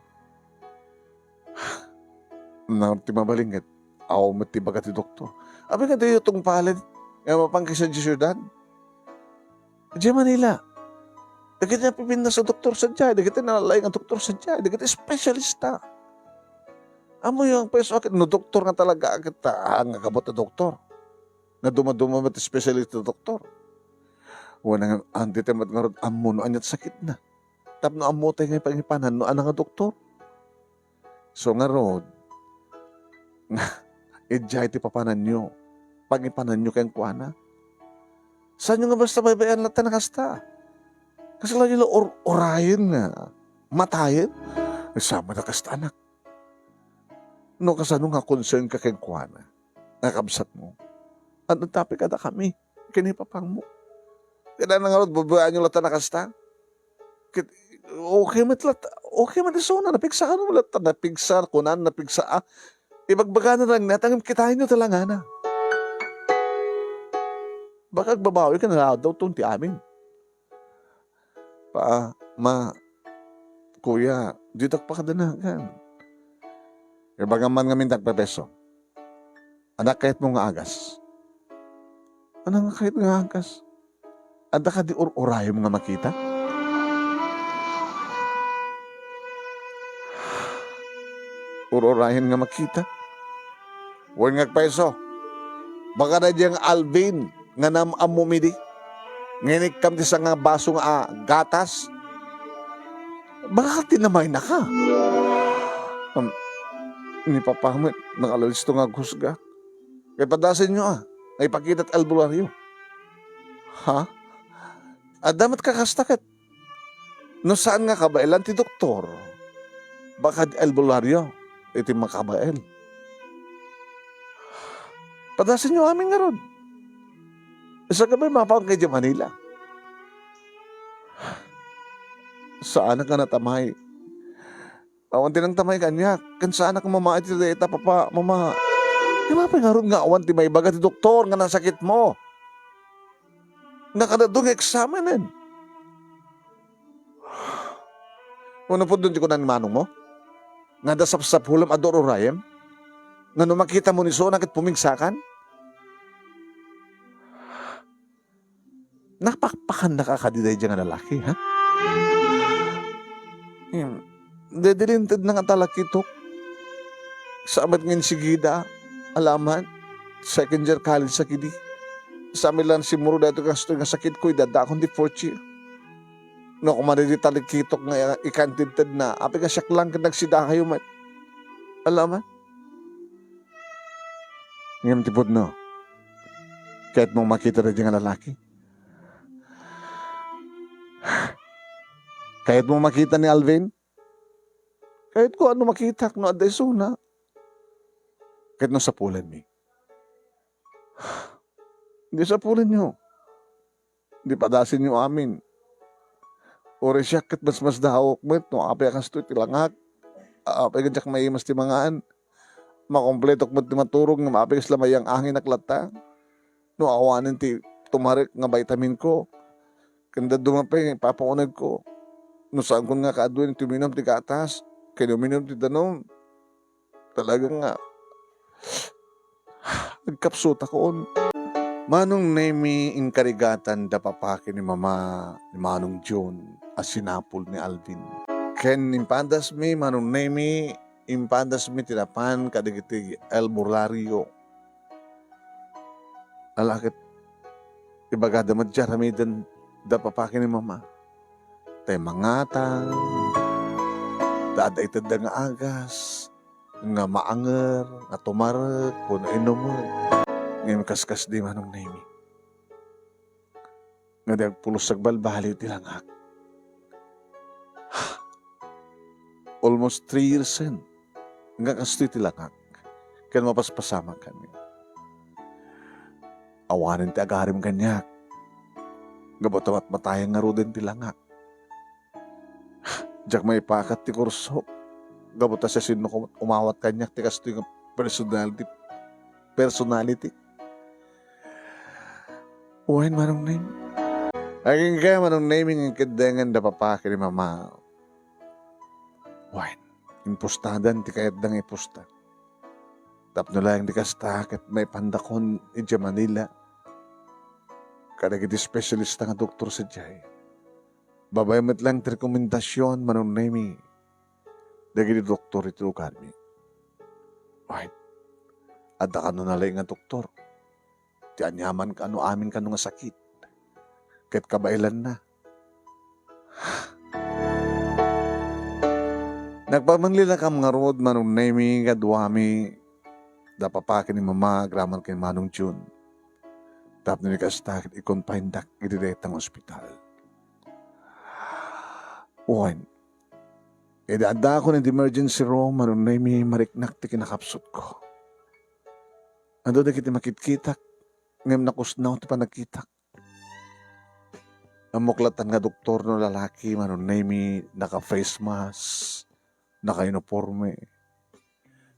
Nang ti mabalin ket, awan met ti ibaga ti doktor. Apay nga diyo tungpalen nga mapan kaysa diay siudad? Diay Manila. Dagiti napipintas a doktor sadiay, dagiti nalaing a doktor sadiay, dagiti espesyalista. Ammoyo, ang pwesto, ket no doktor nga talaga, ket, ah, nga kabut a doktor. Nga dumaduma met espesyalista doktor. Wen, ang, ang dita met ngarud, ammo no ania ti sakitna. Tapno ammotay nga pangipanan no ania nga doktor. So ngarud, idiay ti papananyo, pangipananyo kenkuana. Saanyo nga basta baybay-an latta nga kasta? Kasla yo la or-, orayen nga matayen? Sama na kasta, anak. No kasano nga concern ka kenkuana, nga kabsatmo, adda tapik kadakami, ken ni papangmo. Kailangan ngarud, babayaan yo latta nga kasta? Ket, okay met latta, okay met isuna, napigsa kano latta, napigsa, kunan, napigsa, ah. Ibagbagana lang nata, ngem kitaenyo ta langana. Baka agbabawi ka na daw ton ti amin. Pa, ma, kuya, ditak pakadanagan. Ibagam man ngamin dagpepeso. Anak, kayatmo nga agas? Anak, nga kayat nga agas? Adda kadi ur-urayem nga makita? Ur-urayem nga makita? Wen nga agpayso, baka daydiay nga Alvin nga nam-ammom idi, nga inikkam ti sanga baso nga, ah, gatas. Baka ti namayna ka. Um, ni Papa met, nakalisto nga aghusga. Kay padasenyo, ah, nga ipakita ti albularyo. Ha? Adda met kakasta ket no saan nga kabaelan ti doktor, baka ti albularyo iti makabael. Padasenyo amin ngarud. Isagabay mapaon kay di Manila. Saanak nga natamay. Awan ti nangtamay kaniak, ken saanak mama iti dayta, Papa, Mama. Di ba pay ngarud nga awan ti maibaga ti doktor nga nasakitmo? Nga kadado nga eksamenen. Wenno pudno ti kuna ni manongmo? Nga adda sapsapulem a dur-urayem? Nga no makitamo ni isuna ket pumigsakan? Napakpakannaka kadi daydiay nga lalaki, ha? Em, didilintedna nga talakitok. Saan met nga insigida, alaman, second year college sa kidi. Saan met lang simmurot daytoy kastoy nga sakitko, idi addakon ti fourth year. No, kuman idi talikitok nga ikantidtedna, apay nga siak lang ket nagsida kayo met. Alaman? Ngem ti pudno, kayatmo makita daydi nga lalaki? Kayatmo makita ni Alvin? Kayatko a no makitak no adda isuna. Ket no sapulenmi. Di sapulenyo. Di padasenyo amin. Uray siak ket masmasdaawak met no apay a kastoy ti langak. Apay nga diak maimas ti mangan. Makompletok met ti maturog ngem apay kasla mayang-anginak latta. No awanen ti tumarek nga vitamin ko. Ken dadduma pay nga ipapaunegko. No saankon nga kaaduen ti uminum ti gatas, ken uminum ti danum, talaga nga agkapsutakon. Manong Nemi, inkarigatan da papa ken ni mama ni Manong Jun a sinapul ni Alvin. Ken impadasmi, Manong Nemi, impadasmi ti napan kadagiti albularyo. Ala ket ibagada met ti aramiden da papa ken ni mama. Tay mangatang, ta adda itedda nga agas, nga maanger, nga tumarek, wenno inumek. Ngem kaskasdi, Manong Nemi. Nga di agpulos agbalbaliw ti langak. Almost three years-en nga kastoy ti langak. Ken mapaspasamak kaniak. Awanen ti agarim kaniak. Gapu ta matmatayang ngaruden ti langak. Diak maipakat ti kurso. Gapu ta siasino koma umawat kaniak ti kastoy nga personality, personality. Wen, Manong Nemi. Agingga, Manong Nemi, nga inkeddengenda papa ken ni mama. Wen, impustadan ti kayatda nga ipusta. Tapno laeng di kasta ket maipandakon idiay Manila kadagiti espesyalista nga doktor sadiay. Babaen met laeng ti rekomendasyon, Manong Nemi, dagiti doktor iti lugarmi. Wen, adda kano nalaing nga doktor. Ti aniaman kano, amin kano nga sakit. Ket kabaelanna. Nagpamanlilakam ngarud, Manong Nemi, kaduami, da papa ken ni mama, agraman ken Manong Jun. Tapno ni kasta, ket i-confine-dak iti dayta nga ospital. Wen, idi addakon iti emergency room, Manong Nemi, mariknak ti kinakapsutko. Adu dagiti makitkitak, ngem nakusnaw ti panagkitak. Ammok latta nga doktor no lalaki, Manong Nemi, naka-face mask, naka-uniforme.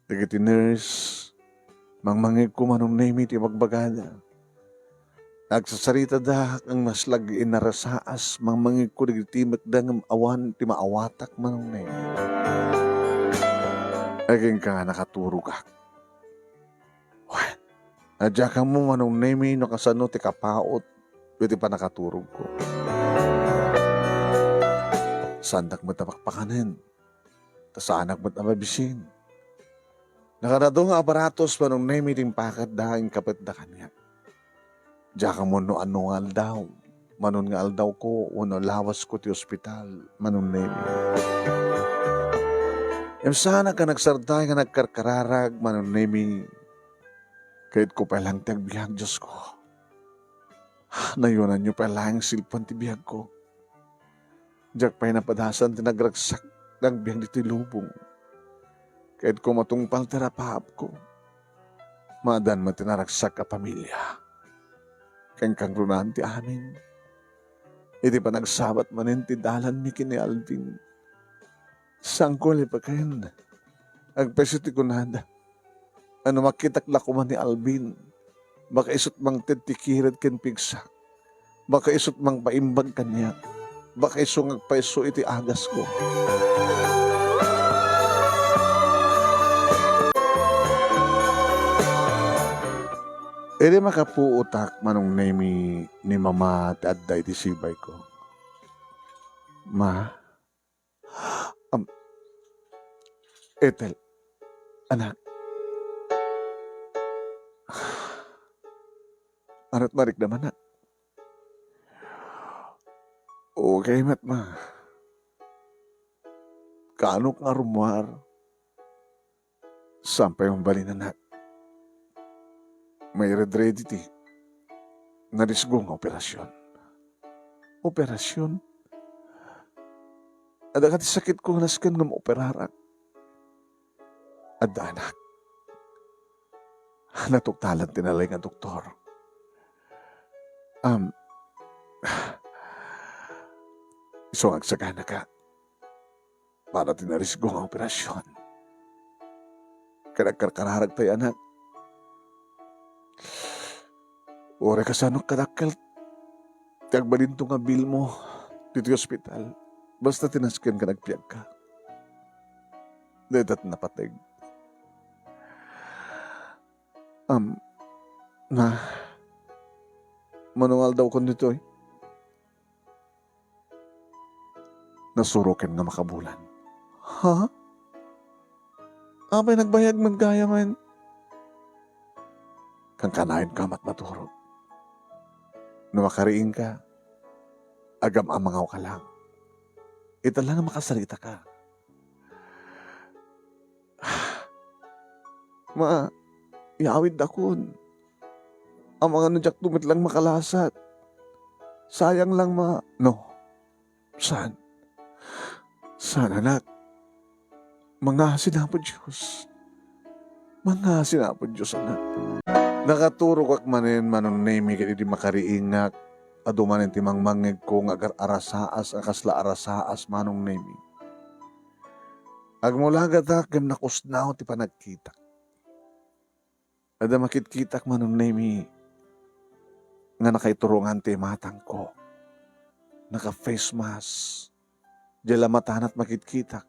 Dagiti nurse, mangmangegko, Manong Nemi, ti ibagbagada. Agsasaritada, ngem mas lagi inarasaas, mangmangegko dagiti timekda ngem awan ti maawatak, Manong Nemi. Agingga, nakaturogak. Wen, adda kamo, Manong Nemi, no kasano ti kapaut iti pannakaturogko. Saandak met a pakpakanen, ta saanak met a mabisin. Nakarado nga aparatos, Manong Nemi, ti impaketda, inkapetda kaniak. Diak ammo no ania nga aldaw, manon nga aldawko wenno lawasko ti ospital, Manong Nemi. Ngem saanak a nagsardeng nga nagkarkararag, Manong Nemi. Kayatko pay laeng ti agbiag, Diosko. Nayonanyo pay laeng silpen ti biagko. Diak pay napadasan ti nagragsak nga agbiag ditoy lubong. Kayatko matungpal ti rapaapko. Maadan met ti naragsak a pamilia. Ken kangrunaan ti amin. Iti panagsabat manen ti dalanmi ken ni Alvin. Saanko a lipaken. Agpayso ti kunada. Ano, makitak la koma ni Alvin. Baka isut mangted ti kirad ken pigsak. Baka isut mangpaimbag kaniak. Baka isu nga agpayso iti agasko. Idi makapuotak, Manong Nemi, ni Mama ti adda iti sibayko. Ma, Am, Ethel, anak, Anat mariknam, anak? Okay met, ma. Kaanok nga rummuar? Saan pay mabalin, anak? Maired-ready ti narisgo nga operasion. Operasion? Adda kadi sakitko nga nasken nga maoperarak? Adda, anak. Natuktalan ti nalaing a doktor. Am, isu nga agsaganaka para ti narisgo nga operasion. Ket agkarkararagtayo, anak. Uray kasano kadakkel ti agbalinto nga bilmo ditoy ospital, basta ti nasken nga nagbiagka. Dayta ti napateg. Am, na, mano nga aldawkon ditoy? Nasuroken nga makabulan. Ha? Apay, nagbayag met gayam? Kankanayon ka met maturog. No makariingka, agam-amangawka lang. Ita lang nga makasarita ka. Ma, iyawiddakon. Amangan no diakto met lang makalasat. Sayang lang, ma. No. Saan? Saan, anak? Mangngaasin Apo Dios. Mangngaasin Apo Dios, anak. Nakaturogak manen, Manong Nemi, ket idi makariingak, adu manen ti mangmangngegko nga agar-arasaas a kasla arasaas, Manong Nemi. Agmulagatak ngem nakusnaw ti panagkitak. Adda makitkitak, Manong Nemi, nga nakaiturongan ti imatangko. Naka-face mask. Diay la matanat makitkitak.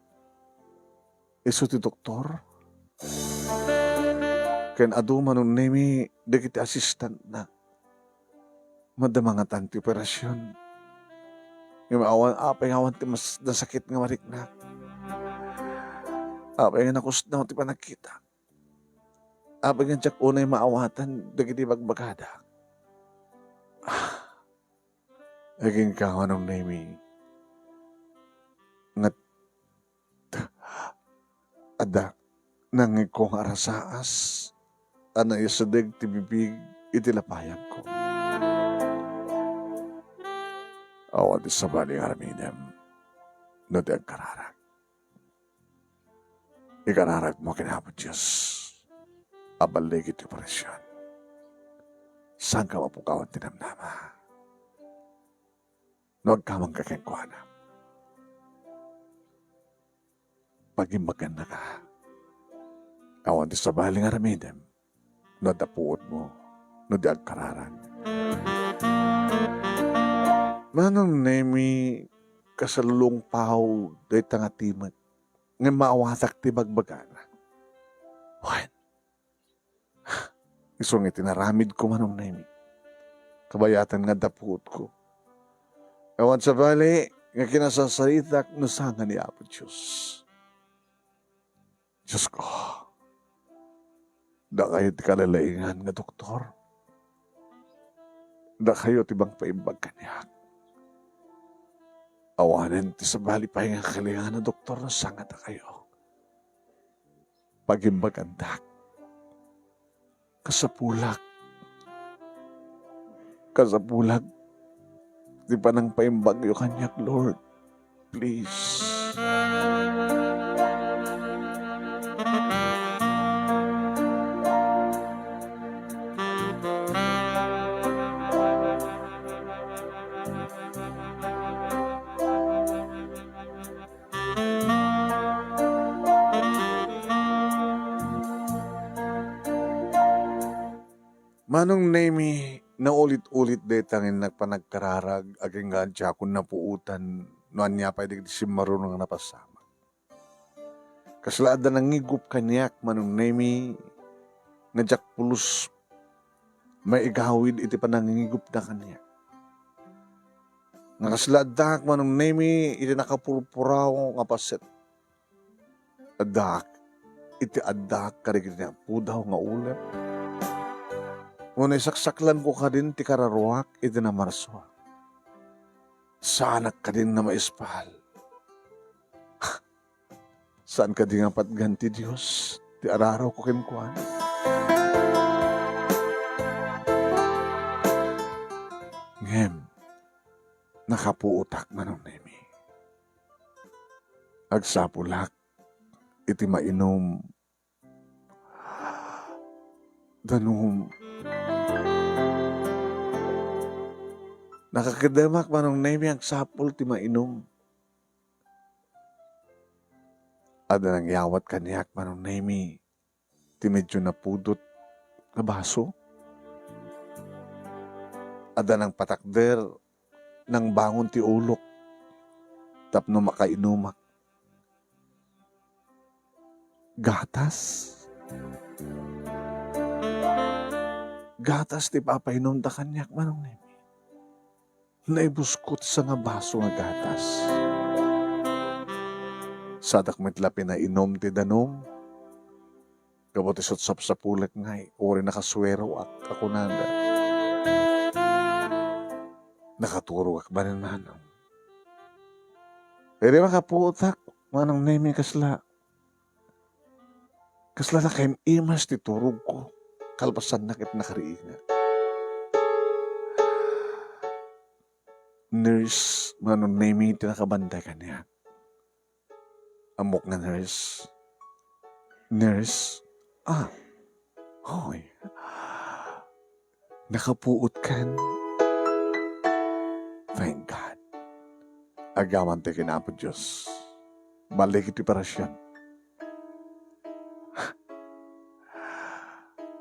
Isu ti doktor. Ken adu, Manong Nemi, dagiti assistantna. Madamangatan ti operasion. Ngem awan, apay nga awan ti mas nasakit nga mariknak? Apay nga nakusnaw ti panagkitak? Apay nga diak unay maawatan dagiti bagbagada? Ah, agingga, Manong Nemi. Ngat-, adda, nangngegko nga arasaas a naisadeg ti bibig iti lapayagko. Awan ti sabali nga aramidem no di agkararag. Ikararagmo ken Apo Dios a balligi ti operasion. Saanka mapukawan ti namnama. No agkamangka kenkuana, pagimbagannaka. Awan ti sabali nga aramidem no adda puotmo, no di agkararag. Manong Nemi, kasalulongpaw dayta nga timek, ngem maawatak ti bagbagana. Wen, isu nga iti naramidko, Manong Nemi. Kabayatan nga adda puotko. Awan sabali nga kinasasaritak no saan nga ni Apo Dios. Diosko, dakayo ti kalalaingan nga doktor. Dakayo ti mangpaimbag kaniak. Awanen ti sabali pay nga kailangan a doktor no saan nga dakayo. Pagimbagandak. Kasapulak. Kasapulak ti panangpaimbagyo kaniak, Lord. Please. Manong Nemi, naulit-ulit dayta nga innak panagkararag, agingga diakon napuotan no ania pay dagiti simmaruno nga napasamak. Kasla adda nangigup kaniak, Manong Nemi, nga diak pulos maigawid iti panangigupda kaniak. Nga kasla addaak, Manong Nemi, iti nakapurpuraw nga paset. Addaak iti addaak kadagiti napudaw nga ulep. No naisaksaklanko kadin ti kararuak iti namarsoak, saanak kadin nga maispal. Saan kadi nga patgan ti Dios ti ararawko kenkuana? Ngem, nakapuotak, Manong Nemi. Agsapulak iti mainum danum. Nakakedemak, Manong Nemi, agsapul ti mainum. Adda nangyawat kaniak, Manong Nemi, ti medyo napudot nga baso. Adda nangpatakder, nangbangon ti ulok tapno makainumak. Gatas. Gatas ti ipapainumda kaniak, Manong Nemi. Naibuskot sa nga baso nga gatas. Sadak met la pinainum ti danum. Gapu ti sapsapulek ngay, uray nakasueroak a kunada. Nakaturogak manen, Manong. Idi makapuotak, Manong Nemi, kasla, kasla nakaim-imas ti turogko, kalpasanna ket nakariingak. Nurse, Manong Nemi, ti nakabantay kaniak. Ammok nga nurse. Nurse? Ah. Hoy. Nakapuot kan. Thank God. Agyamanak ken Apo Dios. Balik iti operasyon.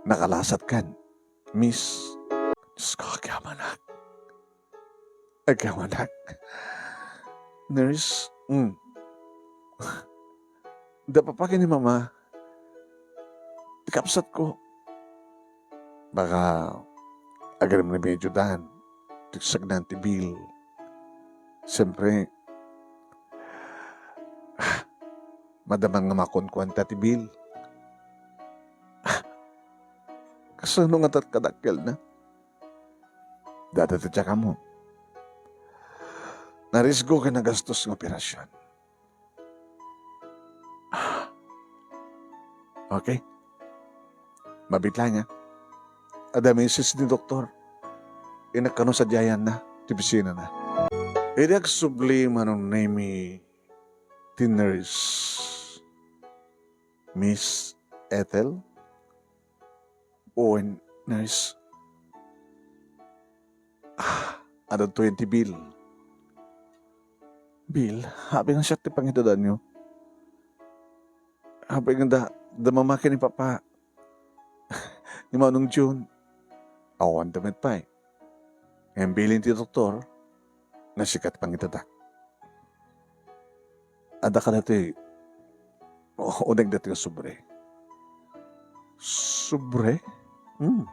Nakalasat kan, Miss. Diyos ko, agyamanak. Agyamanak. Nurse, mm. Da papa ken ni mama, ti kabsatko. Baka agarem remedio dan, ti sagnan ti bill. Siyempre, madama nga makunkuanta ti bill. Kasano nga tatkadakkelna? Dada ti tiyakammo. Narisgo ken nagastos nga operasyon. Okay. Mabiit laeng, ah. Adda message ni doktor. Innak kano sadiayanna ti opisinana. Idi agsubli, Manong Nemi, ti nurse, Miss Ethel, wen, nurse. Ah, adda twenty bill. Bill, apay nga siak ti pangitadanyo? Apay nga da, da mama ken ni papa, ni Manong Jun? Awan da met pay. Ngem bilin ti doktor, nga sika ti pangitadak. Adda kadatoy, o-, uneg datoy nga sobre. Sobre? Hmm.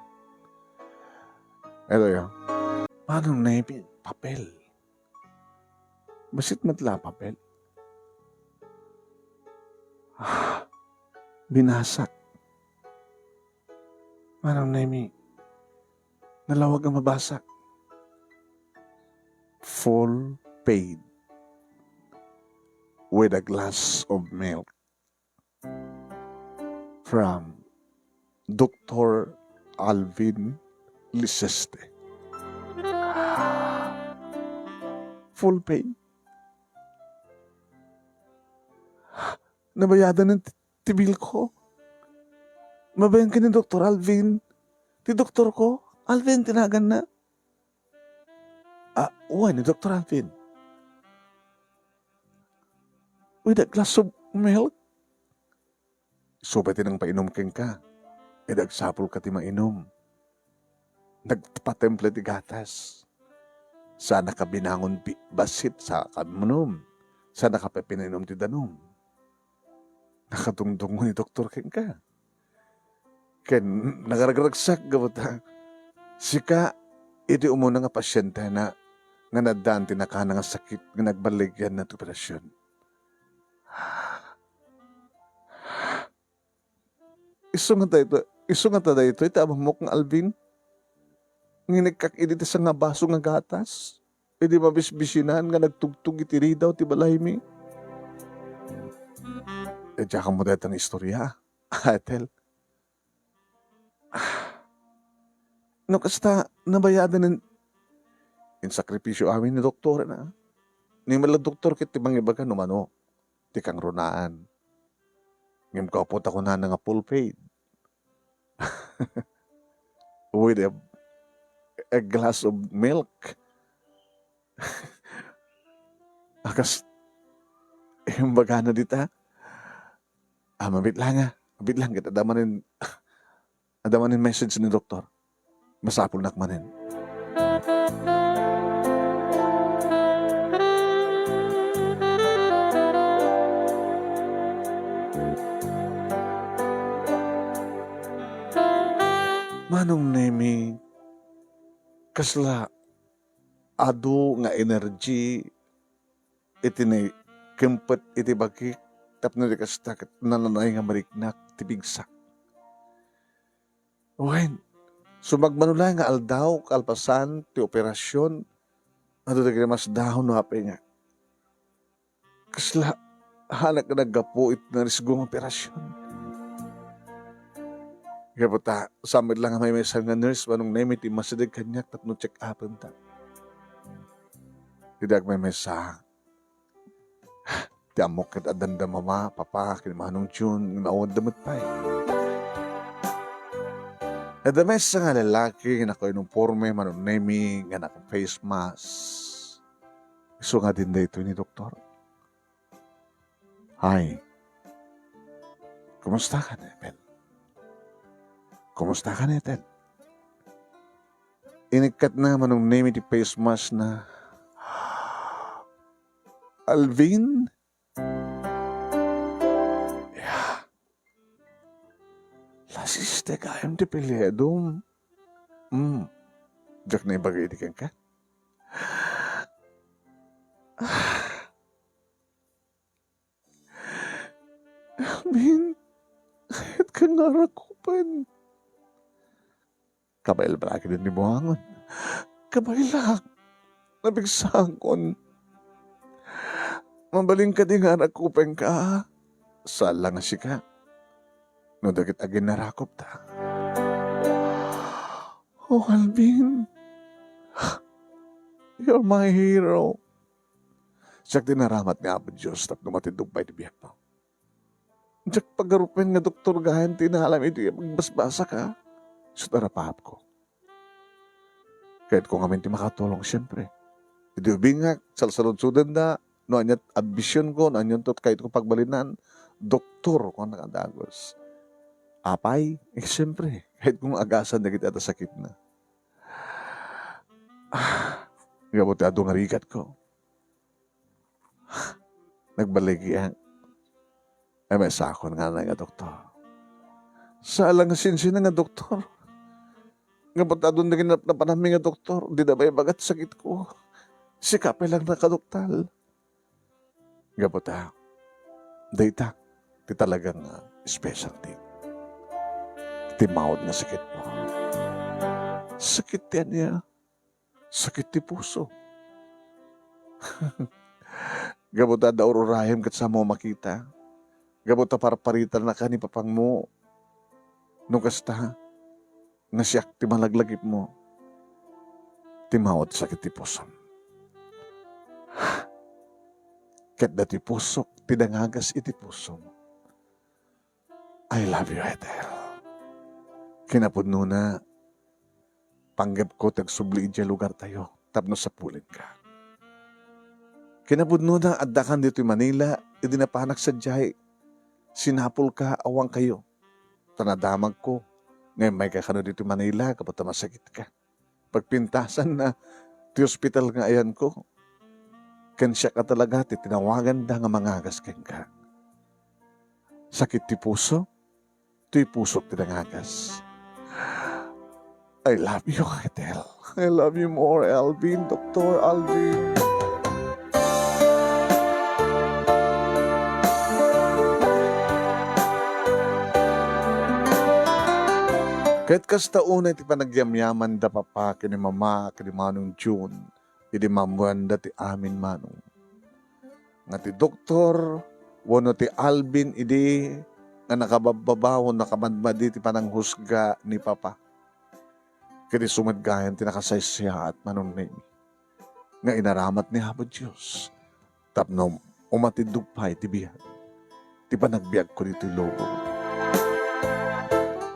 Ito ya. Manong Nemi, papel. Bassit met la a papel. Ah, binasak. Manong Nemi, nalawag a mabasak. Full paid with a glass of milk from Doktor Alvin Liseste. Full paid. Nabayadan ti bill ko. Mabayan ken ni Doktor Alvin. Ti doktor ko, Alvin ti naganna. Ah, wen ni Doktor Alvin. With a glass of milk? Isu pay ti nangpainom kenka. Idi agsapulka ti mainom. Nagpatemple ti gatas. Saanka binangon bi-, bassit sa kaminum. Saanka pay pinainom ti danum. Nakadungdungo ni doktor kenka. Ken nagragragsak gapu ta sika iti umuna nga pasientena nga naaddaan ti nakana nga sakit nga nagballigianna ti operasyon. Isu nga daytoy, isu nga ta daytoy ti amammok nga Alvin? Ngin ikkak idi ti sangabaso nga gatas, idi mabisbisinan nga nagtugtog iti ridaw ti balaymi. Diak ammo dayta nga istorya, Ethel. No kasta, nabayadan in-, insakripisyo amin ni doktor na. Ni mala doktor ket ti mangibaga no mano ti kangrunaan. Ngem gapu ta kunana nga full paid. With a, a glass of milk. Akas, imbagana dita. Ah, mabit lang, ah. Mabit lang, ket adda manen, adda manen message ni doktor. Masapulnak manen. Manong Nemi, kasla adu nga energy iti naikempet iti bagik tapno di kasta ket nananay nga mariknak ti pigsak. Wen, sumagmano laeng nga aldaw kalpasan ti operasion, adu dagiti masdaaw no apay nga kasla hanak nga naggapu iti narisgo nga operasion. Kaya po ta, saan met lang nga maymaysa nga nurse, manong Nemi ti masideg kaniak tapno check-upenta. Idi agmaymaysa, ti ammok ket addanda mama, papa, ken manong June, nga awan da met pay. Adda maysa nga lalaki nga nakauniforme, manong Nemi, nga naka-face mask. Isu nga din daytoy ni doktor. Hi. Kumusta ka, Ethel? Kumusta ka, Ethel? Inikkat na manong Nemi ti face mask na. Alvin? Yeah. Lasiste gayam ti piliedom. Hmm. Diak naibaga idi kenka. Amin, kayat ka nga rakupen. Kabaelak iti buangon. Kabaelak. Napigsakon. Mabalin kadi nga rakupenka? Saan lang a sika. No dagiti aginnarakupta. Oh, Alvin. You're my hero. Siak ti naramat ni Apo Dios tapno matindog pay ti biagmo. Diak pagarupen nga doktor gayan ti inalam idi agbasbasaka. Isu ti arapaapko. Kayatko ngamin ti makatulong, siempre. Idi ubingak, salsaludsodenda, no ania ti ambisionko, no ania ti kayatko pagbalinan, doktor, kunak a dagus. Apay, eh, siempre, kayatko nga agasan dagiti adda sakitna. Ah, gapu ti adu nga rigatko. Nagbaligi, ah. Ay, may sakon nga nga doktor. Saan lang a sinsina nga doktor. Nga ba't adun dagiti nap-, napanami nga doktor, di na maibagat sakitko. Sika pay lang nakadoktal. Gapu ta, dayta, ti talagang, ah, specialty. Ti maud nga sakitmo. Sakit ti ania? Sakit ti puso. Gapu ta adda ur-urayem ket saanmo makita. Gapu ta parparitanaka ni papangmo. No kasta, nga siak ti malaglagipmo. Ti maud sakit ti pusom. Ket daytoy pusok ti nangagas iti pusom. I love you, Ethel. Kinapudnona, panggepko ti agsubli idiay lugartayo tapno sapulenka. Kinapudnona, addakan ditoy Manila, idi napanak sadiay, sinapulka awan kayo. Ta nadamagko nga immayka kano ditoy Manila, gapu ta masakitka. Pagpintasanna ti ospital nga ayanko. Ken siak a talaga ti tinawaganda nga mangagas kenka. Sakit ti puso, toy pusok ti nangagas. I love you, Ethel. I love you more, Alvin, Doktor Alvin. Ket kasta unay ti panagyamyamanda, Papa, ken ni Mama, ken ni Manong June, idi maammoanda ti amin, Manong. Nga ti doktor wenno ti Alvin idi nga nakababbabaw, nakamadmadi ti pananghusga ni Papa. Ket isu met gayam ti nakasaysayaat, Manong Nemi, nga inaramat ni Apo Dios tapno umatidog pay ti biag ti panagbiagko ditoy lubong.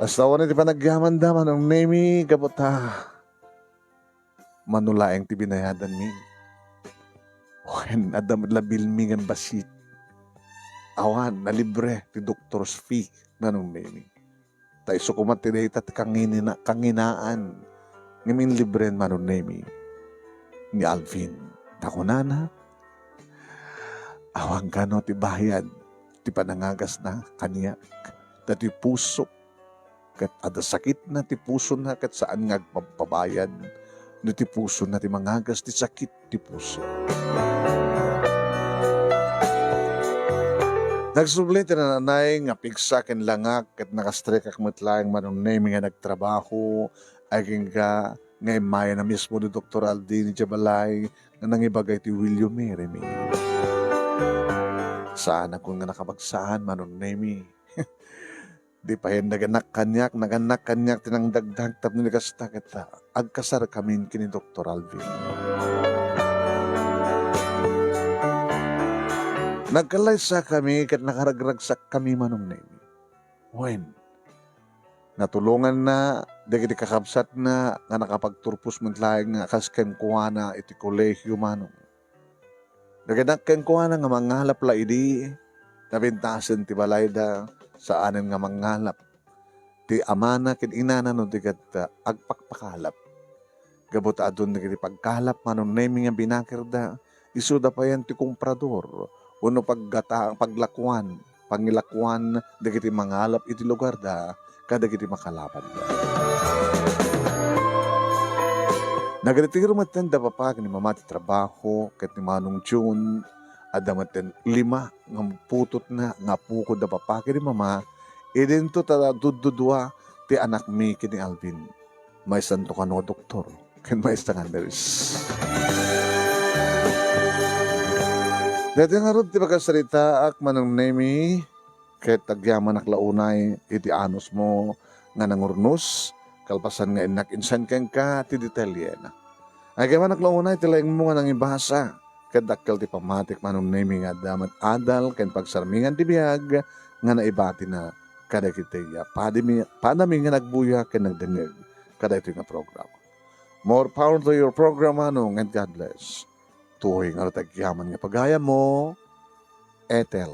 Kasta unay ti panagyamanda, Manong Nemi, gapu ta mano laeng ti binayadanmi. Wen, adda met la bilmi ngem bassit. Awan, nalibre ti doctor's fee, Manong Nemi. Ta isu koma ti dayta ti kanginina-, kanginaan ngem inlibren, Manong Nemi, ni Alvin. Ta kunana, awan kano ti bayad ti panangagasna kaniak. Ta ti puso ket adda sakitna ti pusona ket saan nga agpagpabayad no ti pusona ti mangagas ti sakit ti puso. Nagsubli ti nananay nga pigsa ken langak ket nakastrikak met laeng, Manong Nemi, nga nagtrabaho, agingga nga immayen a mismo ni Doktor Alvin idiay balay nga nangibaga iti William Mary mi. Saanak nga nakabagsaan, Manong Nemi. Di payen naganak kaniak, naganak kaniak ti nangdagdag tapno ni kasta ket agkasarkamin ken ni Doktor Alvin. Nagkallaysakami ket nakaragragsakami, Manong Nemi. Wen, natulonganna dagiti kakabsatna nga nakapagturpos met laeng a kas kenkuana iti kolehio, Manong. Naganak kenkuana nga mangalap la idi napintasen ti balayda, saanen nga mangalap ti amana ken inana no di ket agpakpakalap. Gapu ta adun dagiti pagkalap, Manong Nemi, nga binakirda, isuda payen ti komprador wenno paggata-, paglakuan, pangilakuan dagiti mangalap iti lugarda kadagiti makalapanda. Nagretiro metten da Papa ken ni Mama ti trabaho ket ni Manong June, adda metten lima nga putotna nga apokon da Papa ken ni Mama, idinto ta duddudua ti anakmi ken ni Alvin. Maysanto kano a doktor ken maysa nga nurse. Daytoy ngarud ti pakasaritaak, Manong Nemi, ket agyamanak la unay iti anusmo nga nangurnos, kalpasan nga innak insan kenka ti detalyena. Agyamanak la unay ti laingmo nga nangibasa, ket dakkel ti pammatik, Manong Nemi, nga adda met adal ken pagsarmingan ti biag nga naibatina kadagiti padami-, padami nga nagbuya ken nagdengngeg kadaytoy nga programa. More power to your program, Manong, and God bless. Tuy nga nagyaman nga pagayammo, Ethel.